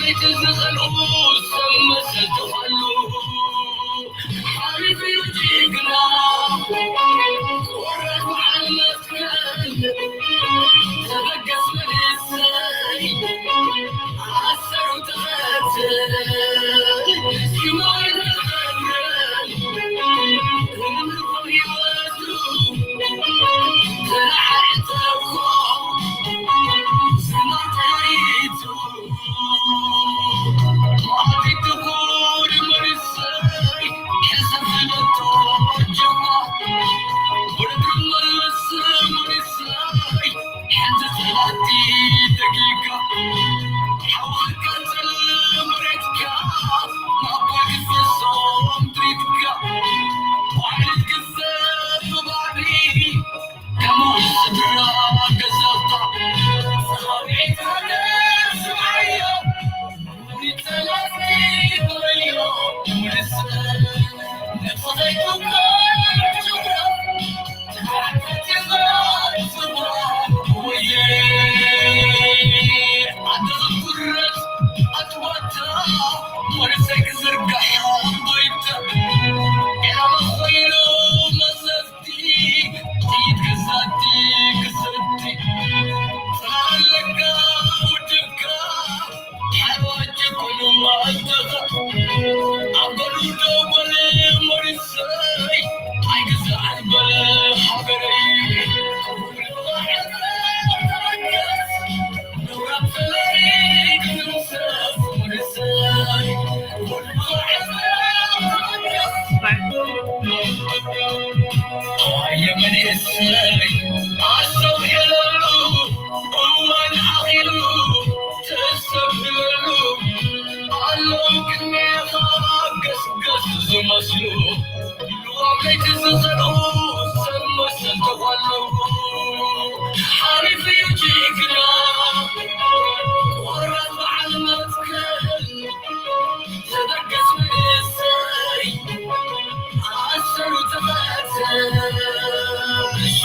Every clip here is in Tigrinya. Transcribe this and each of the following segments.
እቲ ዝኸልኡ ሰብ መሰል ተኾሉ ሓሪፍ እዩ ጅግና። ቆራጽ በዓል መትከል ተበገስ መንእሰይ ኣሰሩ ተኸትል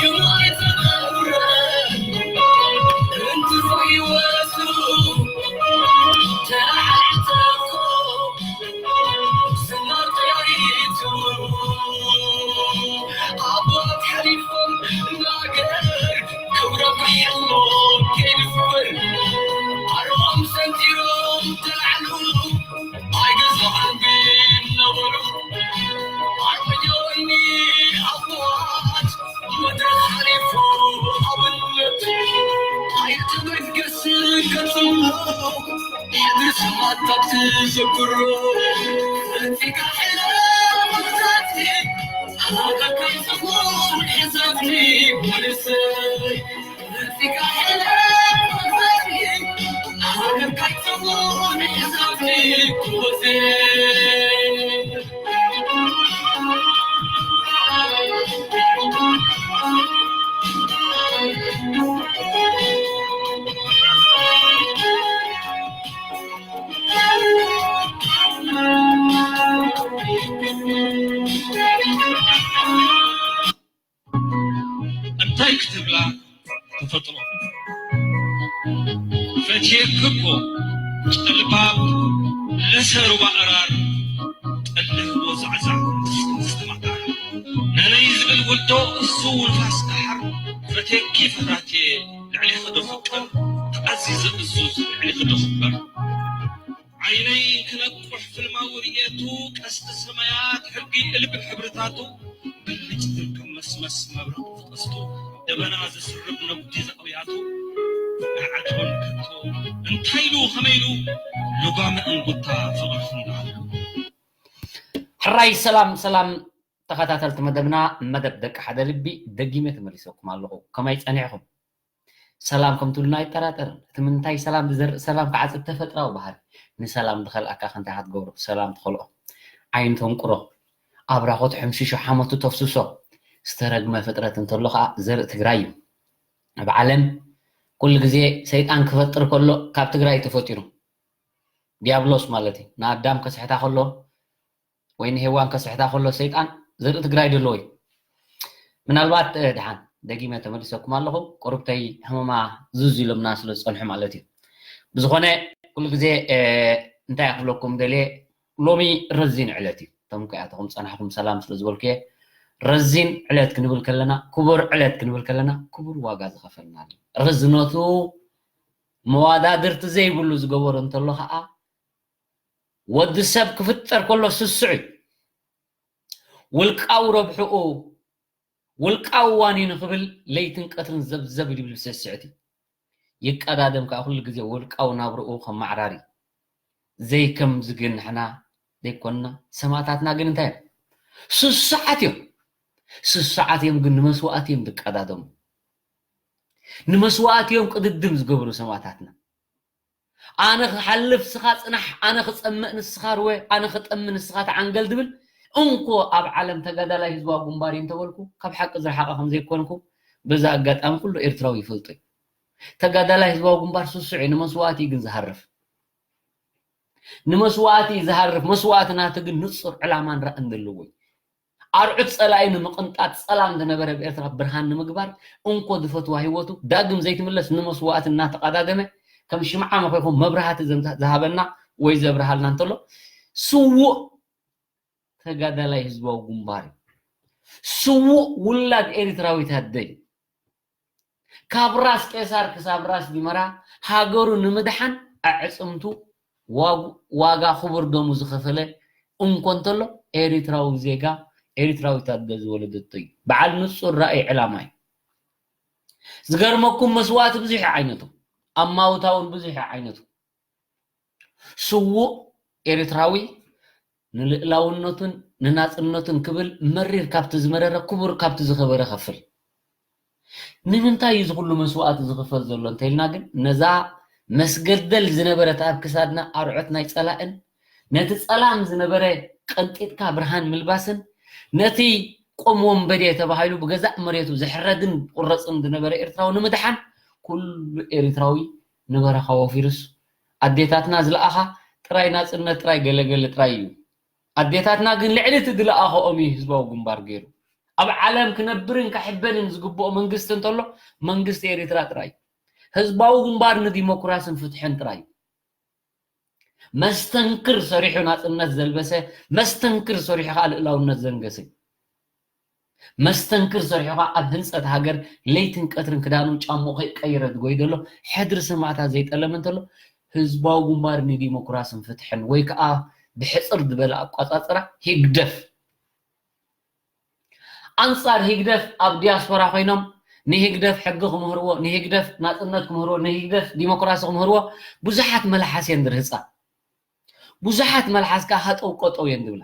ይሞት ተኸትል ንምልኮ ህይወቱ ተላዕለ ተኮ ዝናብ ተሪቱ እንታይ ክትብላ ተፈጥሮ ፈትየኪ እኮ ጨልባብ ለሰ ሩባ እራር ጠልህ ዶ ዛዕዛዕ ምስምስ ማዕጣር ነነይ ዝብል ውልዶ እሱ ውልፋስ ደሓር ፈትየኪ ፈታትየ ልዕሌኺ ዶ ፍቅር ተኣዚዘ እዙዝ ልዕሌኺ ዶ ክበር ዓይነይ ክነቁሕ ፍልማዊ ርእየቱ ቀስቲ ሰማያት ሕጊ እልቢ ሕብርታቱ ብልጭ ዝብል መስመስ መብረቕ ዝቐስቱ ደበና ዝስርብ ነጉዲ ዘእውያቱ ኣዕትቦን ከቶ እንታይ ኢሉ ከመይ ኢሉ ልጓመ እንጉታ ፍቕርኹም ንኣሉ። ሕራይ ሰላም ሰላም ተኸታተልቲ መደብና መደብ ደቂ ሓደ ልቢ ደጊመ ተመሊሰኩም ኣለኹ። ከመይ ጸኒሕኩም? ሰላም ከም ትብሉና ኣይጠራጠርን። እቲ ምንታይ ሰላም ዝዘርእ ሰላም ክዓጽድ ተፈጥራዊ ባህሪ። ንሰላም ዝኸልኣካ ከ እንታይ ኢኻ ትገብሮ? ሰላም ትኸልኦ። ዓይኒ ተንቁሮ። ኣብራኾ ትሕምሽሾ ሓሞቱ ተፍስሶ። ዝተረግመ ፍጥረት እንተሎ ኸኣ ዘርኢ ትግራይ እዩ። ኣብ ዓለም ኩሉ ግዜ ሰይጣን ክፈጥር ከሎ ካብ ትግራይ ተፈጢሩ። ዲያብሎስ ማለት እዩ። ንኣዳም ከስሕታ ከሎ ወይ ንሄዋን ከስሕታ ከሎ ሰይጣን ዘርኢ ትግራይ ደለዎ እዩ። ምናልባት እ፣ ድሓን ደጊመ ተመሊሰኩም ኣለኹ። ቁርብተይ ሕመማ ዙዝ ኢሎምና ስለ ዝጸንሑ ማለት እዩ። ብዝኾነ ኩሉ ግዜ እንታይ ክብለኩም ደልየ፣ ሎሚ ረዚን ዕለት እዩ። እቶም ከኣተኹም ጸናሕኩም ሰላም ስለ ዝበልኩ እየ። ረዚን ዕለት ክንብል ከለና፣ ክቡር ዕለት ክንብል ከለና፣ ክቡር ዋጋ ዝኸፈልናሉ፣ ርዝነቱ መዋዳድርቲ ዘይብሉ ዝገበሮ እንተሎ ከኣ፣ ወዲ ሰብ ክፍጠር ከሎ ስሱዕ እዩ። ውልቃዊ ረብሕኡ፣ ውልቃዊ ዋኒ ንኽብል ለይትን ቀትርን ዘብዘብ ይብል ብስስዕቲ። ይቀዳደም ከኣ ኩሉ ግዜ ውልቃዊ ናብርኡ ከመዓራሪ። ዘይከምዚ ግን ንሕና ዘይኮንና፣ ሰማእታትና ግን እንታይ እዮም? ስሱዓት እዮም። ስሱዓት እዮም ግን ንመስዋእቲ እዮም ዝቀዳደሙ። ንመስዋእቲ እዮም ቅድድም ዝገብሩ ሰማእታትና። ኣነ ክሓልፍ ንስኻ ጽናሕ፣ ኣነ ክጸምእ ንስኻ ርወ፣ ኣነ ክጠሚ ንስኻ ተዓንገል ዝብል እንኮ ኣብ ዓለም ተጋዳላይ ህዝባዊ ግንባር እዩ እንተበልኩ ካብ ሓቂ ዝረሓቐ ከም ዘይኮንኩ በዛ ኣጋጣሚ ኩሉ ኤርትራዊ ይፈልጦ እዩ። ተጋዳላይ ህዝባዊ ግንባር ስሱዕ እዩ፣ ንመስዋእቲ እዩ ግን ዝሃርፍ። ንመስዋእቲ እዩ ዝሃርፍ። መስዋእቲ ናቱ ግን ንጹር ዕላማን ራእን ዘለዎ እዩ። ኣርዑት ጸላኢ ንምቕንጣጥ ጸላም ዝነበረ ኣብ ኤርትራ ብርሃን ንምግባር እንኮ ዝፈትዋ ህይወቱ ዳግም ዘይትምለስ ንመስዋእቲ እናተቐዳደመ ከም ሽምዓ መኺኹ መብራህቲ ዘምታ-፣ ዝሃበና ወይ ዘብርሃልና እንተሎ ስዉእ ተጋዳላይ ህዝባዊ ግንባር እዩ። ስዉእ ውላድ ኤርትራዊት ኣደ እዩ። ካብ ራስ ቄሳር ክሳብ ራስ ዲመራ ሃገሩ ንምድሓን ኣዕጽምቱ ዋጉ-፣ ዋጋ ክቡር ደሙ ዝኸፈለ እንኮ እንተሎ ኤሪትራዊ ዜጋ ኤሪትራዊት ኣደ ዝወለደቶ እዩ። በዓል ንጹር ራእይ ዕላማ እዩ። ዝገርመኩም መስዋእቲ ብዙሕ ዓይነቱ፣ ኣማውታ እውን ብዙሕ ዓይነቱ። ስዉእ ኤርትራዊ ንልእላውነቱን ንናጽነቱን ክብል መሪር ካብቲ ዝመረረ ክቡር ካብቲ ዝኸበረ ከፍል። ንምንታይ እዩ እዚ ኩሉ መስዋእቲ ዝኽፈል ዘሎ እንተኢልና ግን ነዛ መስገደል ዝነበረት ኣብ ክሳድና ኣርዑት ናይ ጸላእን ነቲ ጸላም ዝነበረ ቀንጢጥካ ብርሃን ምልባስን ነቲ ቆም ወንበዴ ተባሂሉ ብገዛእ መሬቱ ዝሕረድን ቁረጽን ዝነበረ ኤርትራዊ ንምድሓን ኩሉ ኤርትራዊ ንበረኻ ወፊሩስ ኣዴታትና ዝለኣኻ ጥራይ ናጽነት ጥራይ ገለገለ ጥራይ እዩ። ኣዴታትና ግን ልዕሊ እቲ ዝለኣኸኦም እዩ ህዝባዊ ግንባር ገይሩ። ኣብ ዓለም ክነብርን ክሕበንን ዝግብኦ መንግስቲ እንተሎ መንግስቲ ኤርትራ ጥራይ እዩ። ህዝባዊ ግንባር ንዲሞክራስን ፍትሕን ጥራይ እዩ። መስተንክር ሰሪሑ ናጽነት ዘልበሰ፣ መስተንክር ሰሪሑ ከዓ ልእላውነት ዘንገሰ። መስተንክር ሰሪሑ ከዓ ኣብ ህንጸት ሃገር ለይትን ቀትርን ክዳኑ ጫምኡ ከይቀየረ ዝጎይ ዘሎ ሕድሪ ሰማእታት ዘይጠለመ እንተሎ ህዝባዊ ግንባር ንዲሞክራስን ፍትሕን ወይ ከዓ ብሕጽር ዝበለ ኣቋጻጽራ ህግደፍ ኣንጻር ህግደፍ ኣብ ዲያስፖራ ኮይኖም ንህግደፍ ሕጊ ክምህርዎ፣ ንህግደፍ ናጽነት ክምህርዎ፣ ንህግደፍ ዲሞክራሲ ክምህርዎ ብዙሓት መልሓስ እየን ዝርህጻ። ብዙሓት መልሓስ ከኣ ሃጠው ቀጠው እየን ዝብላ።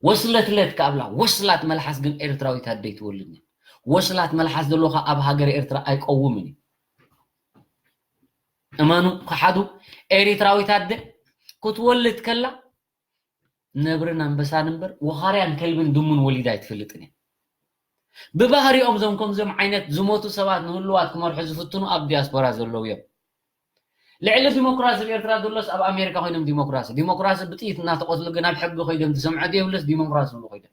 ወስለትለት ከኣ ብላ፣ ወስላት መልሓስ ግን ኤርትራዊት ኣደ ኣይትወልድን እያ። ወስላት መልሓስ ዘሎ ከኣ ኣብ ሃገረ ኤርትራ ኣይቀውምን እዩ። እመኑ፣ ክሓዱ፣ ኤርትራዊት ኣደ ክትወልድ ከላ ነብርን ኣንበሳን እምበር ወኻርያን ከልብን ድሙን ወሊዳ ኣይትፈልጥን እያ። ብባህሪኦም እዞም ከምዞም ዓይነት ዝሞቱ ሰባት ንህልዋት ክመርሑ ዝፍትኑ ኣብ ዲያስፖራ ዘለዉ እዮም። ልዕሊ ዲሞክራሲ ኣብ ኤርትራ ዘሎስ ኣብ ኣሜሪካ ኮይኖም ዲሞክራሲ፣ ዲሞክራሲ ብጥይት እናተቐትሉ ግን ኣብ ሕጊ ኮይዶም ዝሰምዐ የብለስ ዲሞክራሲ ዝብሉ ኮይዶም።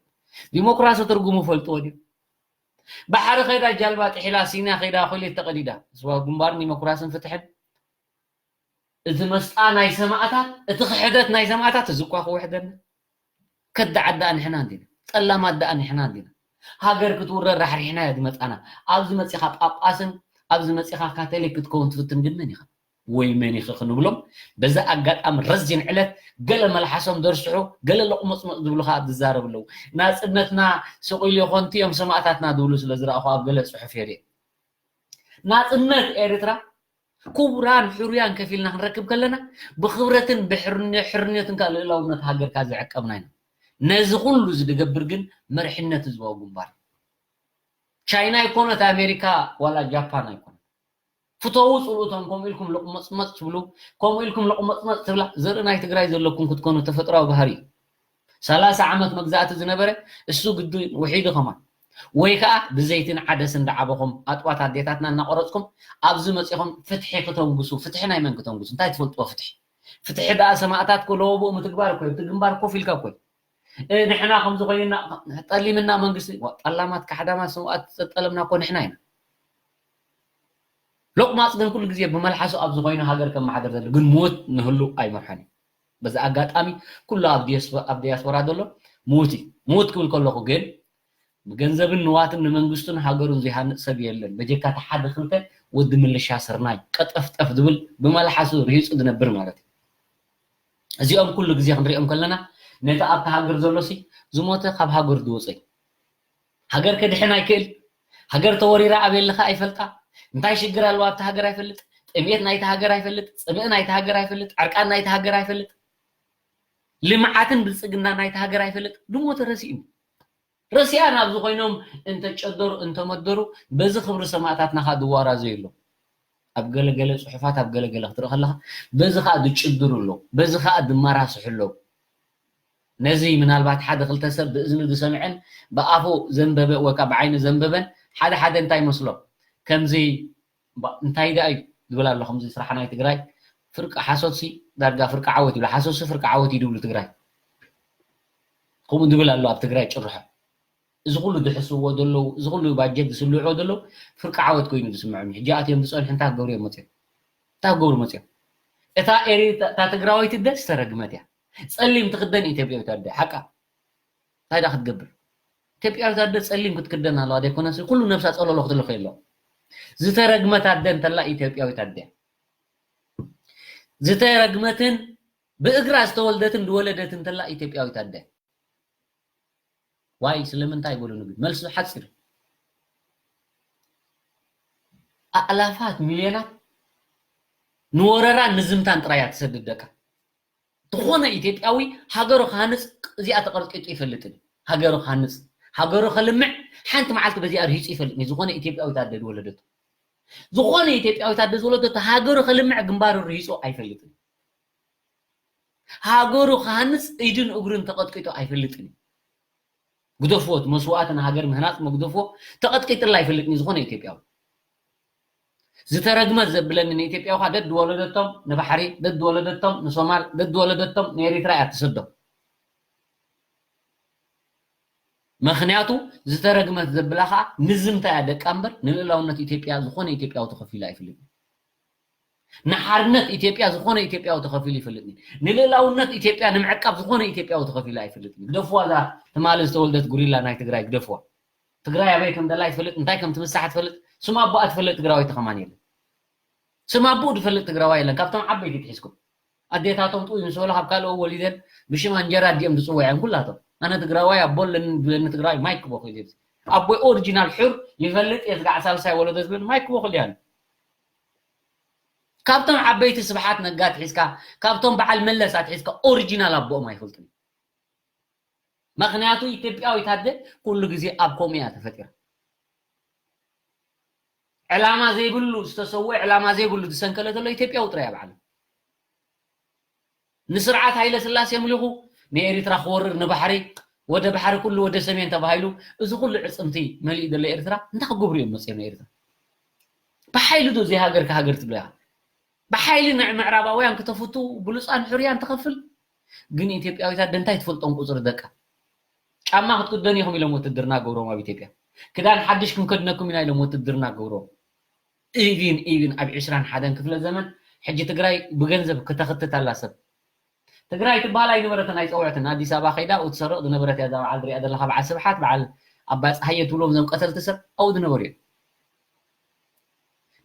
ዲሞክራሲ ትርጉሙ ፈልጥዎ ድዮም? ባሕሪ ከይዳ ጃልባ ጥሒላ ሲና ከይዳ ኮሌት ተቐዲዳ። ስዋ ግንባርን ዲሞክራስን ፍትሕን እቲ መስጣ ናይ ሰማእታት፣ እቲ ክሕደት ናይ ሰማእታት እዚ እኳ ክውሕደና። ከዳዓት ደኣ ንሕና እንዲና፣ ጠላማት ደኣ ንሕና እንዲና። ሃገር ክትውረር ራሕሪሕና እያ ዝመጻና። ኣብዚ መጺኻ ጳጳስን ኣብዚ መጺኻ ካቶሊክ ክትከውን ትፍትን ግን መን ኢኻ? ወይ መን ኢኺ ክንብሎም በዚ ኣጋጣሚ ረዚን ዕለት ገለ መልሓሶም ደርስሑ፣ ገለ ለቑመጽመጽ ዝብሉ ከኣ ዝዛረቡ ኣለዉ። ናጽነትና ስቕ ኢሉ ይኾን እቲ እዮም ሰማእታትና ዝብሉ ስለ ዝረኣኹ ኣብ ገለ ጽሑፍ የርኢ። ናጽነት ኤርትራ ክቡራን ሕሩያን ከፊልና ክንረክብ ከለና ብኽብረትን ብሕርነ-፣ ሕርነትን ከኣ ልእላውነት ሃገርካ ዝዕቀብና ኢና። ነዚ ኩሉ ዝድገብር ግን መሪሕነት ህዝባዊ ግንባር። ቻይና ኣይኮነት፣ ኣሜሪካ ዋላ ጃፓን ኣይኮነት። ፍተዉ ጽልኡቶም ከምኡ ኢልኩም ልቕመጽመጽ ትብሉ፣ ከምኡ ኢልኩም ልቕመጽመጽ ትብላ ዘርኢ ናይ ትግራይ ዘለኩም ክትኮኑ ተፈጥራዊ ባህሪ እዩ። ሰላሳ ዓመት መግዛእቲ ዝነበረ እሱ ግዲ ውሒዱ ከማን። ወይ ከኣ ብዘይትን ዓደስን ደዓበኹም ኣጥዋት ኣዴታትና እናቆረጽኩም ኣብዚ መጺኹም ፍትሒ ክተንጉሱ። ፍትሒ ናይ መን ክተንጉሱ? እንታይ ትፈልጥዎ ፍትሒ? ፍትሒ ደኣ ሰማእታት እኮ ለወብኡ ምትግባር እኮ እዩ። እቲ ግንባር ኮፍ ኢልካ እኮ እዩ። እ፣ ንሕና ከምዚ ኮይንና ጠሊምና መንግስቲ፣ ዋ፣ ጠላማት ካሕዳማት ሰማእታት ዝጠለምና እኮ ንሕና ኢና። ሎቕማፅ ግን ኩሉ ግዜ ብመልሓሱ ኣብዚ ኮይኑ ሃገር ከመሓደር ዘሎ ግን ሞት ንህሉ ኣይመርሓን እዩ። በዚ ኣጋጣሚ ኩሉ ኣብ ዲያስፖ-፣ ኣብ ዲያስፖራ ዘሎ ሞት እዩ። ሞት ክብል ከለኹ ግን ብገንዘብን ንዋትን ንመንግስቱን ሃገሩን ዘይሃንፅ ሰብ የለን። በጀካ እቲ ሓደ ክልተ ወዲ ምልሻ ስርናይ ቀጠፍጠፍ ዝብል ብመልሓሱ ርሂፁ ዝነብር ማለት እዩ። እዚኦም ኩሉ ግዜ ክንሪኦም ከለና ነቲ ኣብቲ ሃገር ዘሎ ሲ ዝሞተ ካብ ሃገር ዝወፀ እዩ። ሃገር ከድሕን ኣይክእል። ሃገር ተወሪራ ኣበይ ኣለኻ ኣይፈልጣ። እንታይ ሽግር ኣለዋ ኣብቲ ሃገር ኣይፈልጥ። ጥሜት ናይቲ ሃገር ኣይፈልጥ። ፅምእ ናይቲ ሃገር ኣይፈልጥ። ዕርቃን ናይቲ ሃገር ኣይፈልጥ። ልምዓትን ብልፅግና ናይቲ ሃገር ኣይፈልጥ። ዝሞተ ረሲኡ። ረሲኣን ኣብዚ ኮይኖም እንተጨደሩ እንተመደሩ በዚ ክብሪ ሰማእታትና ኸዓ ዝዋራዘዩ ኣሎ። ኣብ ገለገለ ፅሑፋት ኣብ ገለገለ ክትርኢ ከለኻ በዚ ኸዓ ዝጭድሩ ኣሎ። በዚ ኸዓ ዝመራስሑ ኣሎ። ነዚ ምናልባት ሓደ ክልተ ሰብ ብእዝኑ ዝሰምዐን ብኣፉ ዘንበበ ወይ ከዓ ብዓይኑ ዘንበበን ሓደ ሓደ እንታይ ይመስሎ ከምዚ እባ እንታይ ደኣ እዩ ዝብል ኣሎ ከምዚ ስራሕ ናይ ትግራይ ፍርቂ ሓሶትሲ ዳርጋ ፍርቂ ዓወት ይብሉ ሓሶትሲ ፍርቂ ዓወት እዩ ዝብሉ ትግራይ ከምኡ ዝብል ኣሎ ኣብ ትግራይ ጭርሖ እዚ ኩሉ ዝሕስዎ ዘለዉ እዚ ኩሉ ባጀት ዝስልዕዎ ዘለዉ ፍርቂ ዓወት ኮይኑ ዝስምዖም እዩ ሕጂ ኣትዮም ዝፀንሑ እንታይ ክገብሩ እዮም መፅኦም እንታይ ክገብሩ መፅኦም እታ ኤሪ እታ ትግራወይቲ ደ ዝተረግመት እያ ፀሊም ትክደን ኢትዮጵያዊት ኣደ ሓቃ እንታይ ደኣ ክትገብር ኢትዮጵያዊት ኣደ ፀሊም ክትክደን ኣለዋ ዘይኮነስ ኩሉ ነብሳ ፀለሎ ክትልኸ የሎ ዝተረግመት ኣደ እንተላ ኢትዮጵያዊት ኣደ ዝተረግመትን ብእግራ ዝተወልደትን ዝወለደት እንተላ ኢትዮጵያዊት ኣደ ዋይ ስለምንታይ ይበሉኒ ግን መልሱ ሓፂር ኣእላፋት ሚልዮናት ንወረራን ንዝምታን ጥራይ እያ ትሰድድ ደቃ ዝኾነ ኢትዮጵያዊ ሃገሩ ክሃንፅ እዚኣ ተቐርቂጡ ይፈልጥን ሃገሩ ክሃንፅ ሃገሩ ከልምዕ ሓንቲ መዓልቲ በዚኣ ርሂፁ ይፈልጥን ዝኾነ ኢትዮጵያዊት ኣደ ዝወለደቱ ዝኾነ ኢትዮጵያዊት ኣደ ዝወለደቱ ሃገሩ ከልምዕ ግንባሩ ርሂፁ ኣይፈልጥን ሃገሩ ክሃንፅ ኢድን እግሩን ተቐጥቂጡ ኣይፈልጥን ግደፍዎ እቲ መስዋእቲ ንሃገር ምህናፅ መግደፍዎ ተቐጥቂጥላ ኣይፈልጥን ዝኾነ ኢትዮጵያዊ ዝተረግመት ዘብለኒ ንኢትዮጵያ ኳ ደድ ወለደቶም ንባሕሪ ደድ ወለደቶም ንሶማል ደድ ወለደቶም ንኤሪትራ እያ ትሰዶም ምክንያቱ ዝተረግመት ዘብላ ከዓ ንዝምታ እያ ደቃ እምበር ንልእላውነት ኢትዮጵያ ዝኾነ ኢትዮጵያዊ ተኸፊሉ ኣይፍልጥን ንሓርነት ኢትዮጵያ ዝኾነ ኢትዮጵያዊ ተኸፊሉ ይፈልጥን ንልእላውነት ኢትዮጵያ ንምዕቃብ ዝኾነ ኢትዮጵያዊ ተኸፊሉ ኣይፈልጥን ግደፍዋ እዛ ትማሊ ዝተወልደት ጉሪላ ናይ ትግራይ ግደፍዋ ትግራይ ኣበይ ከም ደላ ይትፈልጥ እንታይ ከም ትምሳሕ ትፈልጥ ስም ኣቦኣ ትፈልጥ ትግራዋይ ተኸማን የለን ስም ኣቦኡ ዝፈልጥ ትግራዋይ የለን ካብቶም ዓበይቲ ትሒዝኩም ኣዴታቶም ጥኡ ምስ በሎ ካብ ካልኦ ወሊደን ብሽም ኣንጀራ ኣዲኦም ዝፅወዐን ኩላቶም ኣነ ትግራዋይ ኣቦ ኣለኒ ዝብለኒ ትግራዋይ ማይክ ክቦ ክእል ኣብዚ ኣቦይ ኦሪጂናል ሑር ይፈልጥ የዝጋዕ ሳልሳይ ወለዶ ዝብለኒ ማይክ ክቦ ክእል ያኒ ካብቶም ዓበይቲ ስብሓት ነጋ ትሒዝካ ካብቶም በዓል መለስ ኣትሒዝካ ኦሪጂናል ኣቦኦም ኣይፈልጡን ምክንያቱ ኢትዮጵያዊት ኣደ ኩሉ ግዜ ኣብ ከምኡ እያ ተፈጢራ ዕላማ ዘይብሉ ዝተሰወ ዕላማ ዘይብሉ ዝሰንከለ ዘሎ ኢትዮጵያዊ ጥራይ ኣብ ዓለም ንስርዓት ሃይለ ስላሴ ምልኹ ንኤሪትራ ክወርር ንባሕሪ ወደ ባሕሪ ኩሉ ወደ ሰሜን ተባሂሉ እዚ ኩሉ ዕፅምቲ መሊኡ ዘሎ ኤርትራ እንታይ ክገብሩ እዮም መፅኦም ኤርትራ ብሓይሊ ዶ እዚ ሃገር ከሃገር ትብለያ ብሓይሊ ንዕ ምዕራባውያን ክተፍቱ ብሉፃን ሕርያን ትኸፍል ግን ኢትዮጵያዊት ኣደ እንታይ ትፈልጦም ቁፅሪ ደቃ ጫማ ክትክደኑ ኢኹም ኢሎም ውትድርና ገብሮም ኣብ ኢትዮጵያ ክዳን ሓድሽ ክንከድነኩም ኢና ኢሎም ውትድርና ገብሮም ኢቪን ኢቪን ኣብ ዕስራን ሓደን ክፍለ ዘመን ሕጂ ትግራይ ብገንዘብ ክተኽትት ኣላ ሰብ ትግራይ ትበሃል ኣይነበረትን ኣይፀውዐትን ኣዲስ ኣበባ ከይዳ ኣብኡ ትሰርቕ ዝነበረት እያ እዛ በዓል ትሪኣ ዘለኻ በዓል ስብሓት በዓል ኣባይ ፀሃየ ትብሎም እዞም ቀተልቲ ሰብ ኣብኡ ዝነበሩ እዮም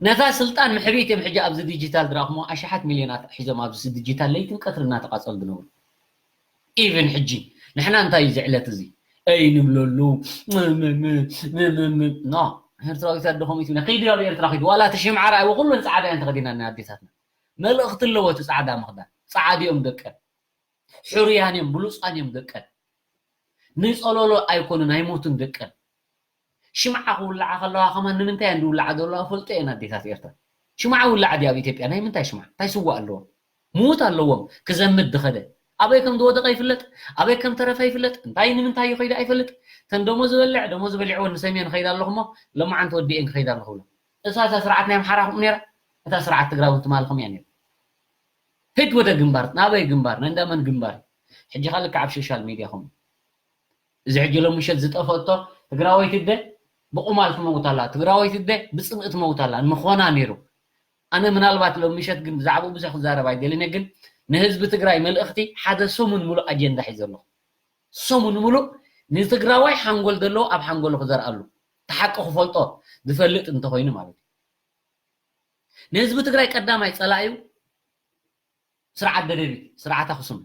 ነታ ስልጣን ምሕቢት እዮም ሕጂ ኣብዚ ዲጂታል ዝረኣኹሞ ኣሽሓት ሚልዮናት ሒዞም ኣብዚ ዲጂታል ለይትን ቀትሪ እናተቃፀሉ ዝነብሩ ኢቭን ሕጂ ንሕና እንታይ እዩ ዝዕለት እዚ ኣይንብለሉ ኖ ኤርትራዊት ኣደ ከምኡ ትብለ ከይዲ ኣብ ኤርትራ ከይዲ ዋላ እቲ ሽምዓ ረኣይዎ ኩለን ፃዕዳ እየን ተኸዲና ናይ ኣዴታትና መልእኽቲ ኣለዎ እቲ ፃዕዳ ምኽዳን ፃዓዲኦም ደቀን ሕሩያን እዮም ብሉፃን እዮም ደቀን ንፀሎሎ ኣይኮኑን ኣይሞቱን ደቀን ሽምዓ ክውልዓ ከለዋ ከማን ንምንታይ እየን ዝውልዓ ዘለዋ ፈልጦ እየን ኣዴታት ኤርትራ ሽምዓ ውላዓ ድዩ ኣብ ኢትዮጵያ ናይ ምንታይ ሽምዓ እንታይ ስዋ ኣለዎም ምዉት ኣለዎም ክዘምት ዝኸደ ኣበይ ከም ዝወደቐ ይፍለጥ ኣበይ ከም ተረፈ ይፍለጥ እንታይ ንምንታይ እዩ ከይዱ ኣይፈልጥ ተን ደሞ ዝበልዕ ደሞ ዝበሊዕዎ ንሰሜን ከይዳ ኣለኹሞ ለማዓንቲ ወዲኤን ክኸይዳ ኣለኹ ብሎ እሳ እዛ ስርዓት ናይ ኣምሓራ ከምኡ ነይራ እታ ስርዓት ትግራይ እውን ትማሊ ከምኡ እያ ነይራ ሂድ ወደ ግንባር ናበይ ግንባር ናይ እንዳመን ግንባር ሕጂ ካልካ ኣብ ሶሻል ሚድያ ከምኡ እዚ ሕጂ ሎም ምሸት ዝጠፈእቶ ትግራወይቲ ደ ብቁማል ትመውት ኣላ ትግራወይቲ ደ ብፅምኢ ትመውት ኣላ ምኾና ነይሩ ኣነ ምናልባት ሎም ምሸት ግን ብዛዕባኡ ብዙሕ ክዛረብ ኣይደልን እየ፣ ግን ንህዝቢ ትግራይ መልእኽቲ ሓደ ሰሙን ሙሉእ ኣጀንዳ ሒዘ ኣለኹ። ሰሙን ሙሉእ ንትግራዋይ ሓንጎል ዘለዎ ኣብ ሓንጎሉ ክዘርኣሉ፣ እቲ ሓቂ ክፈልጦ ዝፈልጥ እንተኾይኑ ማለት እዩ። ንህዝቢ ትግራይ ቀዳማይ ጸላኢኡ ስርዓት ደደቢት፣ ስርዓት ኣኽሱም፣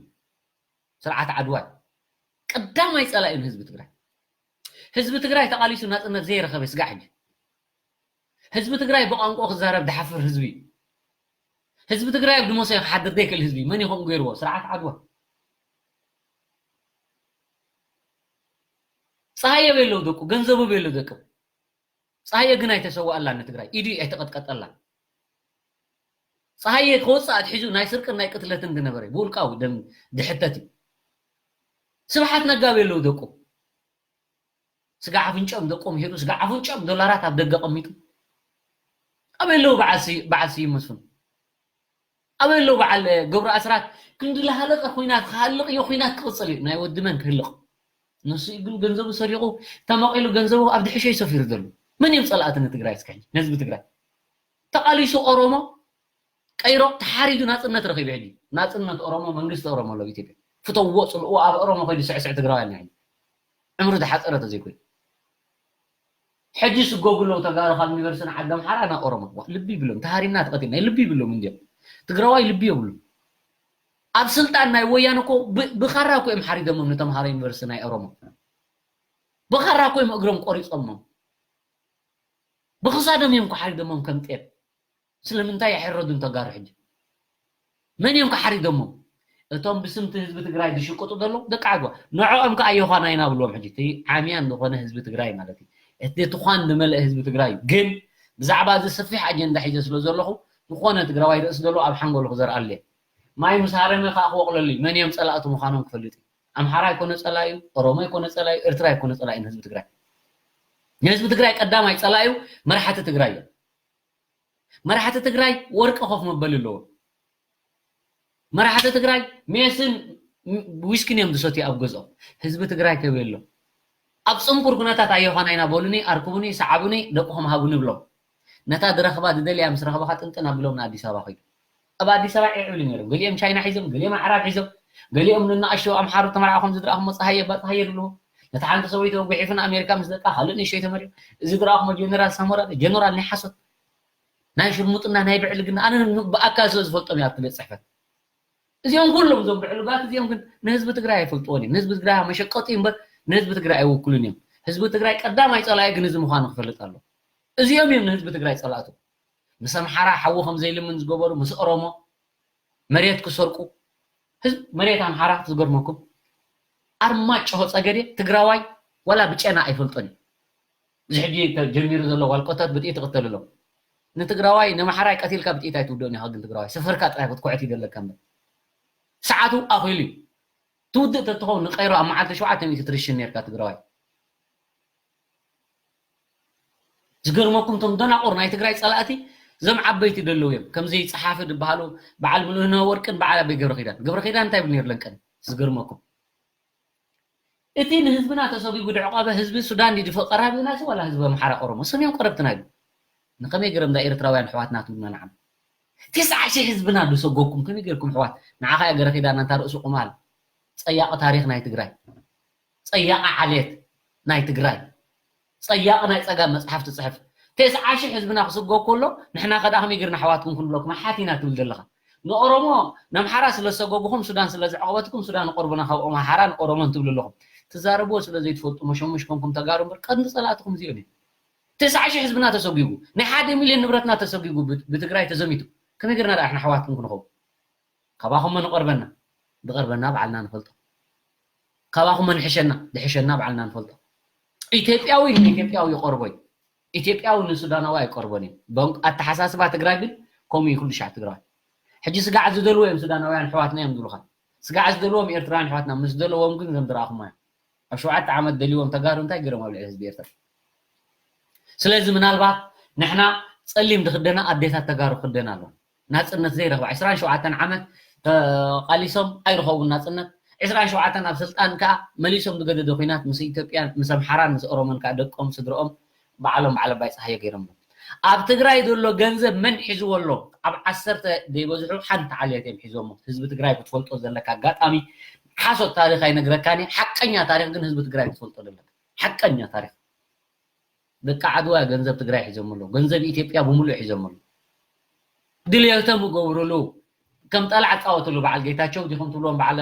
ስርዓት ዓድዋይ ቀዳማይ ጸላኢ ንህዝቢ ትግራይ። ህዝቢ ትግራይ ተቓሊሱ ናጽነት ዘይረኸበ ስጋዕ ሕጂ። ህዝቢ ትግራይ ብቋንቋ ክዛረብ ድሓፍር ህዝቢ እዩ። ህዝቢ ትግራይ ኣብ ድሞሰዮ ክሓድር ዘይክእል ህዝቢ እዩ። መን ይኾን ገይርዎ? ስርዓት ዓድዋ። ፀሃየ ቤለው ደቁ፣ ገንዘቡ ቤለው ደቁ። ፀሃየ ግን ኣይተሰዋኣላን ንትግራይ፣ ኢዱ ኣይተቐጥቀጠላን። ፀሃየ ክወፅእ ኣትሒዙ ናይ ስርቅን ናይ ቅትለትን ዝነበረ ብውልቃዊ ደም ድሕተት እዩ። ስብሓት ነጋ ቤለው ደቁ። ስጋ ኣፍንጫኦም ደቆም ሄዱ፣ ስጋ ኣፍንጫኦም ዶላራት ኣብ ደገ ቀሚጡ። ኣበይ ኣለዉ በዓል ስይ-፣ በዓል ስዩም መስፍን? ኣበይ ኣለዉ በዓል ገብሩ ኣስራት? ክንዲ ዝሃለቀ ኹናት ክሃልቕ እዩ፣ ኹናት ክቕፅል እዩ። ናይ ወዲ መን ክህልቕ? ንሱ ግን ገንዘቡ ሰሪቑ፣ ተመቒሉ ገንዘቡ ኣብ ድሕሸይ ሰፊሩ ዘሎ። መን እዮም ፀላእቲ ንትግራይ እስከ ሕጂ? ንህዝቢ ትግራይ? ተቓሊሱ ኦሮሞ ቀይሮ ተሓሪዱ ናፅነት ረኺቡ። ሕጂ ናፅነት ኦሮሞ፣ መንግስቲ ኦሮሞ ኣሎ ኣብ ኢትዮጵያ። ፍተውዎ፣ ፅልእዎ፣ ኣብ ኦሮሞ ከይዱ ስዕስዕ ትግራዋይ ኣለና ሕጂ። ዕምሩ ዝሓፀረ ተዘይኮይኑ። ሕጂ ስጎጉ ኣለዉ ተጋሩ ካብ ዩኒቨርሲቲ ንዓዲ ኣምሓራ ናብ ኦሮሞ። ዋ፣ ልቢ ይብሎም፣ ተሃሪምና ተቐቲልና፣ ልቢ ይብሎም እንዲዮም። ትግራዋይ ልቢ የብሉን። ኣብ ስልጣን ናይ ወያነ እኮ ብ-፣ ብኻራ እኮ እዮም ሓሪዶሞም ንተምሃሮ ዩኒቨርሲቲ ናይ ኦሮሞ። ብኻራ እኮ እዮም እግሮም ቆሪጾሞም። ብኽሳዶም እዮም እኮ ሓሪዶሞም ከም ጤል። ስለምንታይ ኣይሕረዱን ተጋሩ ሕጂ? መን እዮም ከሓሪዶሞም? እቶም ብስምቲ ህዝቢ ትግራይ ዝሽቅጡ ዘለዉ ደቂ ዓድዋ፣ ንዕኦም ከኣ ዮኻና ኢና ብልዎም። ሕጂ እቲ ዓምያን ዝኾነ ህዝቢ ትግራይ ማለት እዩ፣ እቲ ትዃን ዝመልአ ህዝቢ ትግራይ እዩ። ግን ብዛዕባ እዚ ሰፊሕ ኣጀንዳ ሒዘ ስለ ዘለኹ፣ ዝኾነ ትግራዋይ ርእሲ ዘለዎ ኣብ ሓንጎሉ ክዘርኣሉ እየ። ማይ ምስ ሃረመ ከኣ ክወቕለሉ እዩ። መን እዮም ጸላእቱ ምዃኖም ክፈልጥ እዩ። ኣምሓራ ኣይኮነ ጸላኢኡ፣ ኦሮሞ ኣይኮነ ጸላኢኡ፣ ኤርትራ ኣይኮነ ጸላኢ ንህዝቢ ትግራይ። ንህዝቢ ትግራይ ቀዳማይ ጸላኢኡ መራሕቲ ትግራይ እዮም። መራሕቲ ትግራይ ወርቂ ኮፍ መበሊ ኣለዎም። መራሕቲ ትግራይ ሜስን ዊስኪን እዮም ዝሰትዩ ኣብ ገዝኦም። ህዝቢ ትግራይ ከበይ ኣሎ? ኣብ ጽንኩር ኩነታት ኣዮኻና ኢና በሉኒ፣ ኣርክቡኒ፣ ሰዓቡኒ፣ ደቅኹም ሃቡኒ ብሎም። ነታ ዝረኽባ ዝደልያ ምስ ረኽበኻ ጥንጥን ኣብሎም ንኣዲስ ኣበባ ከይዱ። ኣብ ኣዲስ ኣበባ ዒዕ ይብሉ ነይሮም። ገሊኦም ቻይና ሒዞም፣ ገሊኦም ኣዕራብ ሒዞም፣ ገሊኦም ንናእሽቶ ኣምሓሩ ተመርዓኹም ዝድረኣኹም ጸሃየ ኣባ ጸሃየ ይብልዎ። ነታ ሓንቲ ሰበይቲ ወጒሒፉ ንኣሜሪካ ምስ ደቃ ካልእ ንእሽተይ ተመሪዑ። እዚ ዝረኣኹሞ ጀነራል ሳሞራ፣ ጀነራል ናይ ሓሶት። ናይ ሽርሙጥና፣ ናይ ብዕልግና፣ ኣነ ን-፣ ብኣካል ስለ ዝፈልጦም እየ ኣብቲ ቤት ጽሕፈት። እዚኦም ኩሎም እዞም ብዕሉጋት እዚኦም ግን ንህዝቢ ትግራይ ኣይፈልጥዎን እዮም። ንህዝቢ ትግራይ መሸቀጢ እምበር ንህዝቢ ትግራይ ኣይውክሉን እዮም። ህዝቢ ትግራይ ቀዳማይ ጸላኢ ግን እዚ ምዃኑ ክፈልጥ ኣለዎ። እዚኦም እዮም ንህዝቢ ትግራይ ጸላእቱ። ምስ ኣምሓራ ሓዊ ከም ዘይልምን ዝገበሩ፣ ምስ ኦሮሞ መሬት ክሰርቁ፣ ህዝቢ መሬት ኣምሓራ ዝገርመኩም፣ ኣርማጭሆ ጸገዴ ትግራዋይ ዋላ ብጨና ኣይፈልጦን እዩ። እዚ ሕጂ ተጀሚሩ ዘሎ ዋልቆታት ብጥይት ይቕተሉ ኣለዉ። ንትግራዋይ፣ ንኣምሓራይ ቀቲልካ ብጥይት ኣይትውድኦን ኢኻ፣ ግን ትግራዋይ ስፍርካ ጥራይ ክትኩዕት ይደለካ እምበር። ሰዓቱ ኣኺሉ እዩ። ትውድእ ተትኸውን ንቀይሮ ኣብ መዓልቲ ሸውዓተ ሚእቲ ትርሽን ነርካ ትግራዋይ። ዝገርመኩም እቶም ደናቑር ናይ ትግራይ ጸላእቲ እዞም ዓበይቲ ደለዉ እዮም። ከምዚ ጸሓፊ ዝበሃሉ በዓል ሙሉእነህ ወርቅን በዓል ኣበይ ገብረ ኪዳን። ገብረ ኪዳን እንታይ ይብል ነይሩ ለንቀን? ዝገርመኩም። እቲ ንህዝብና ተሰጒጉ ድዕቆበ ህዝቢ ሱዳን ድዩ ዝፈ-፣ ቀራቢናሲ ዋላ ህዝቢ ኣምሓራ ኦሮሞ? ስም እዮም ቀረብትና ኢሉ። ንኸመይ ገይሮም እዛ ኤርትራውያን ኣሕዋትና ትብሉና ንዓና? ተስዓ ሺሕ ህዝብና ዝሰጎግኩም ከመይ ገይርኩም ኣሕዋት? ንዓኻ እያ ገረ ኪዳን ኣንታ ርእሲ ቁማል። ጸያቒ ታሪኽ ናይ ትግራይ። ጸያቒ ዓሌት ናይ ትግራይ። ጸያቒ ናይ ጸጋም መጽሓፍ ትጽሕፍ። ተስዓ ሺሕ ህዝብና ክስጎግ ከሎ ንሕና ከ ደኣ ከመይ ጌርና ኣሕዋትኩም ክንብለኩም? ኣሓት ኢና ትብል ዘለኻ። ንኦሮሞ፣ ንኣምሓራ ስለ ዝሰጎግኹም፣ ሱዳን ስለ ዘዕቆበትኩም፣ ሱዳን ንቆርቡና ካብ ኣምሓራን ኦሮሞን ትብሉ ኣለኹም። ትዛረብዎ ስለ ዘይትፈልጡ መሸሙሽ ኮንኩም ተጋሩ እምበር ቀንዲ ጸላእትኹም እዚኦም እዮም። ተስዓ ሺሕ ህዝብና ተሰጒጉ፣ ናይ ሓደ ሚልዮን ንብረትና ተሰጒጉ፣ ብ-፣ ብትግራይ ተዘሚቱ። ከመይ ጌርና ደኣ ንሕና ኣሕዋትኩም ክንኸውን? ካባኹም መን ይቐርበና? ዝቐርበና ባዕልና ንፈልጦ። ካባኹም መን ይሕሸና? ዝሕሸና ባዕልና ንፈልጦ። ኢትዮጵያዊ ንኢትዮጵያዊ ይቐርቦ እዩ። ኢትዮጵያዊ ንሱዳናዊ ኣይቀርቦን እዩ። በን-፣ ኣተሓሳስባ ትግራይ ግን ከምኡ እዩ ኩሉ ሻዕ ትግራዋይ። ሕጂ ስጋዕ ዝደልዎ እዮም ሱዳናውያን ኣሕዋትና እዮም ዝብሉኻ። ስጋዕ ዝደልዎም ኤርትራውያን ኣሕዋትና ምስ ደለዎም ግን እዞም ዝረኣኹም እዮም። ኣብ ሸውዓተ ዓመት ደልዎም ተጋሩ እንታይ ገይሮም ኣብ ልዕሊ ህዝቢ ኤርትራ? ስለዚ ምናልባት ንሕና ጸሊም ዝኽደና ኣዴታት ተጋሩ ክኽደና ኣለዋ። ናጽነት ዘይረኽባ ዕስራን ሸውዓተን ዓመት ተቓሊሶም ኣይረኸቡን ናጽነት። ዕስራን ሸውዓተን ኣብ ስልጣን ከኣ መሊሶም ዝገደደ ኲናት ምስ ኢትዮጵያን ምስ ኣምሓራን ምስ ኦሮሞን ከኣ ደቆም ስድርኦም ባዕሎም በዓል ኣባይ ጸሃየ ገይሮም። ኣብ ትግራይ ዘሎ ገንዘብ መን ሒዝዎ ኣሎ? ኣብ ዓሰርተ ዘይበዝሑ ሓንቲ ዓሌት እዮም ሒዞሞ። ህዝቢ ትግራይ ክትፈልጦ ዘለካ ኣጋጣሚ። ሓሶት ታሪኽ ኣይነግረካን እየ። ሓቀኛ ታሪኽ ግን ህዝቢ ትግራይ ክትፈልጦ ዘለካ። ሓቀኛ ታሪኽ። ደቂ ዓድዋ ገንዘብ ትግራይ ሒዞም ኣለዉ። ገንዘብ ኢትዮጵያ ብምሉእ ሒዞም ኣለዉ። ድልየቶም ይገብሩሉ። ከም ጠላዕ ፃወትሉ። በዓል ጌታቸው ዲኹም ትብልዎም? በዓል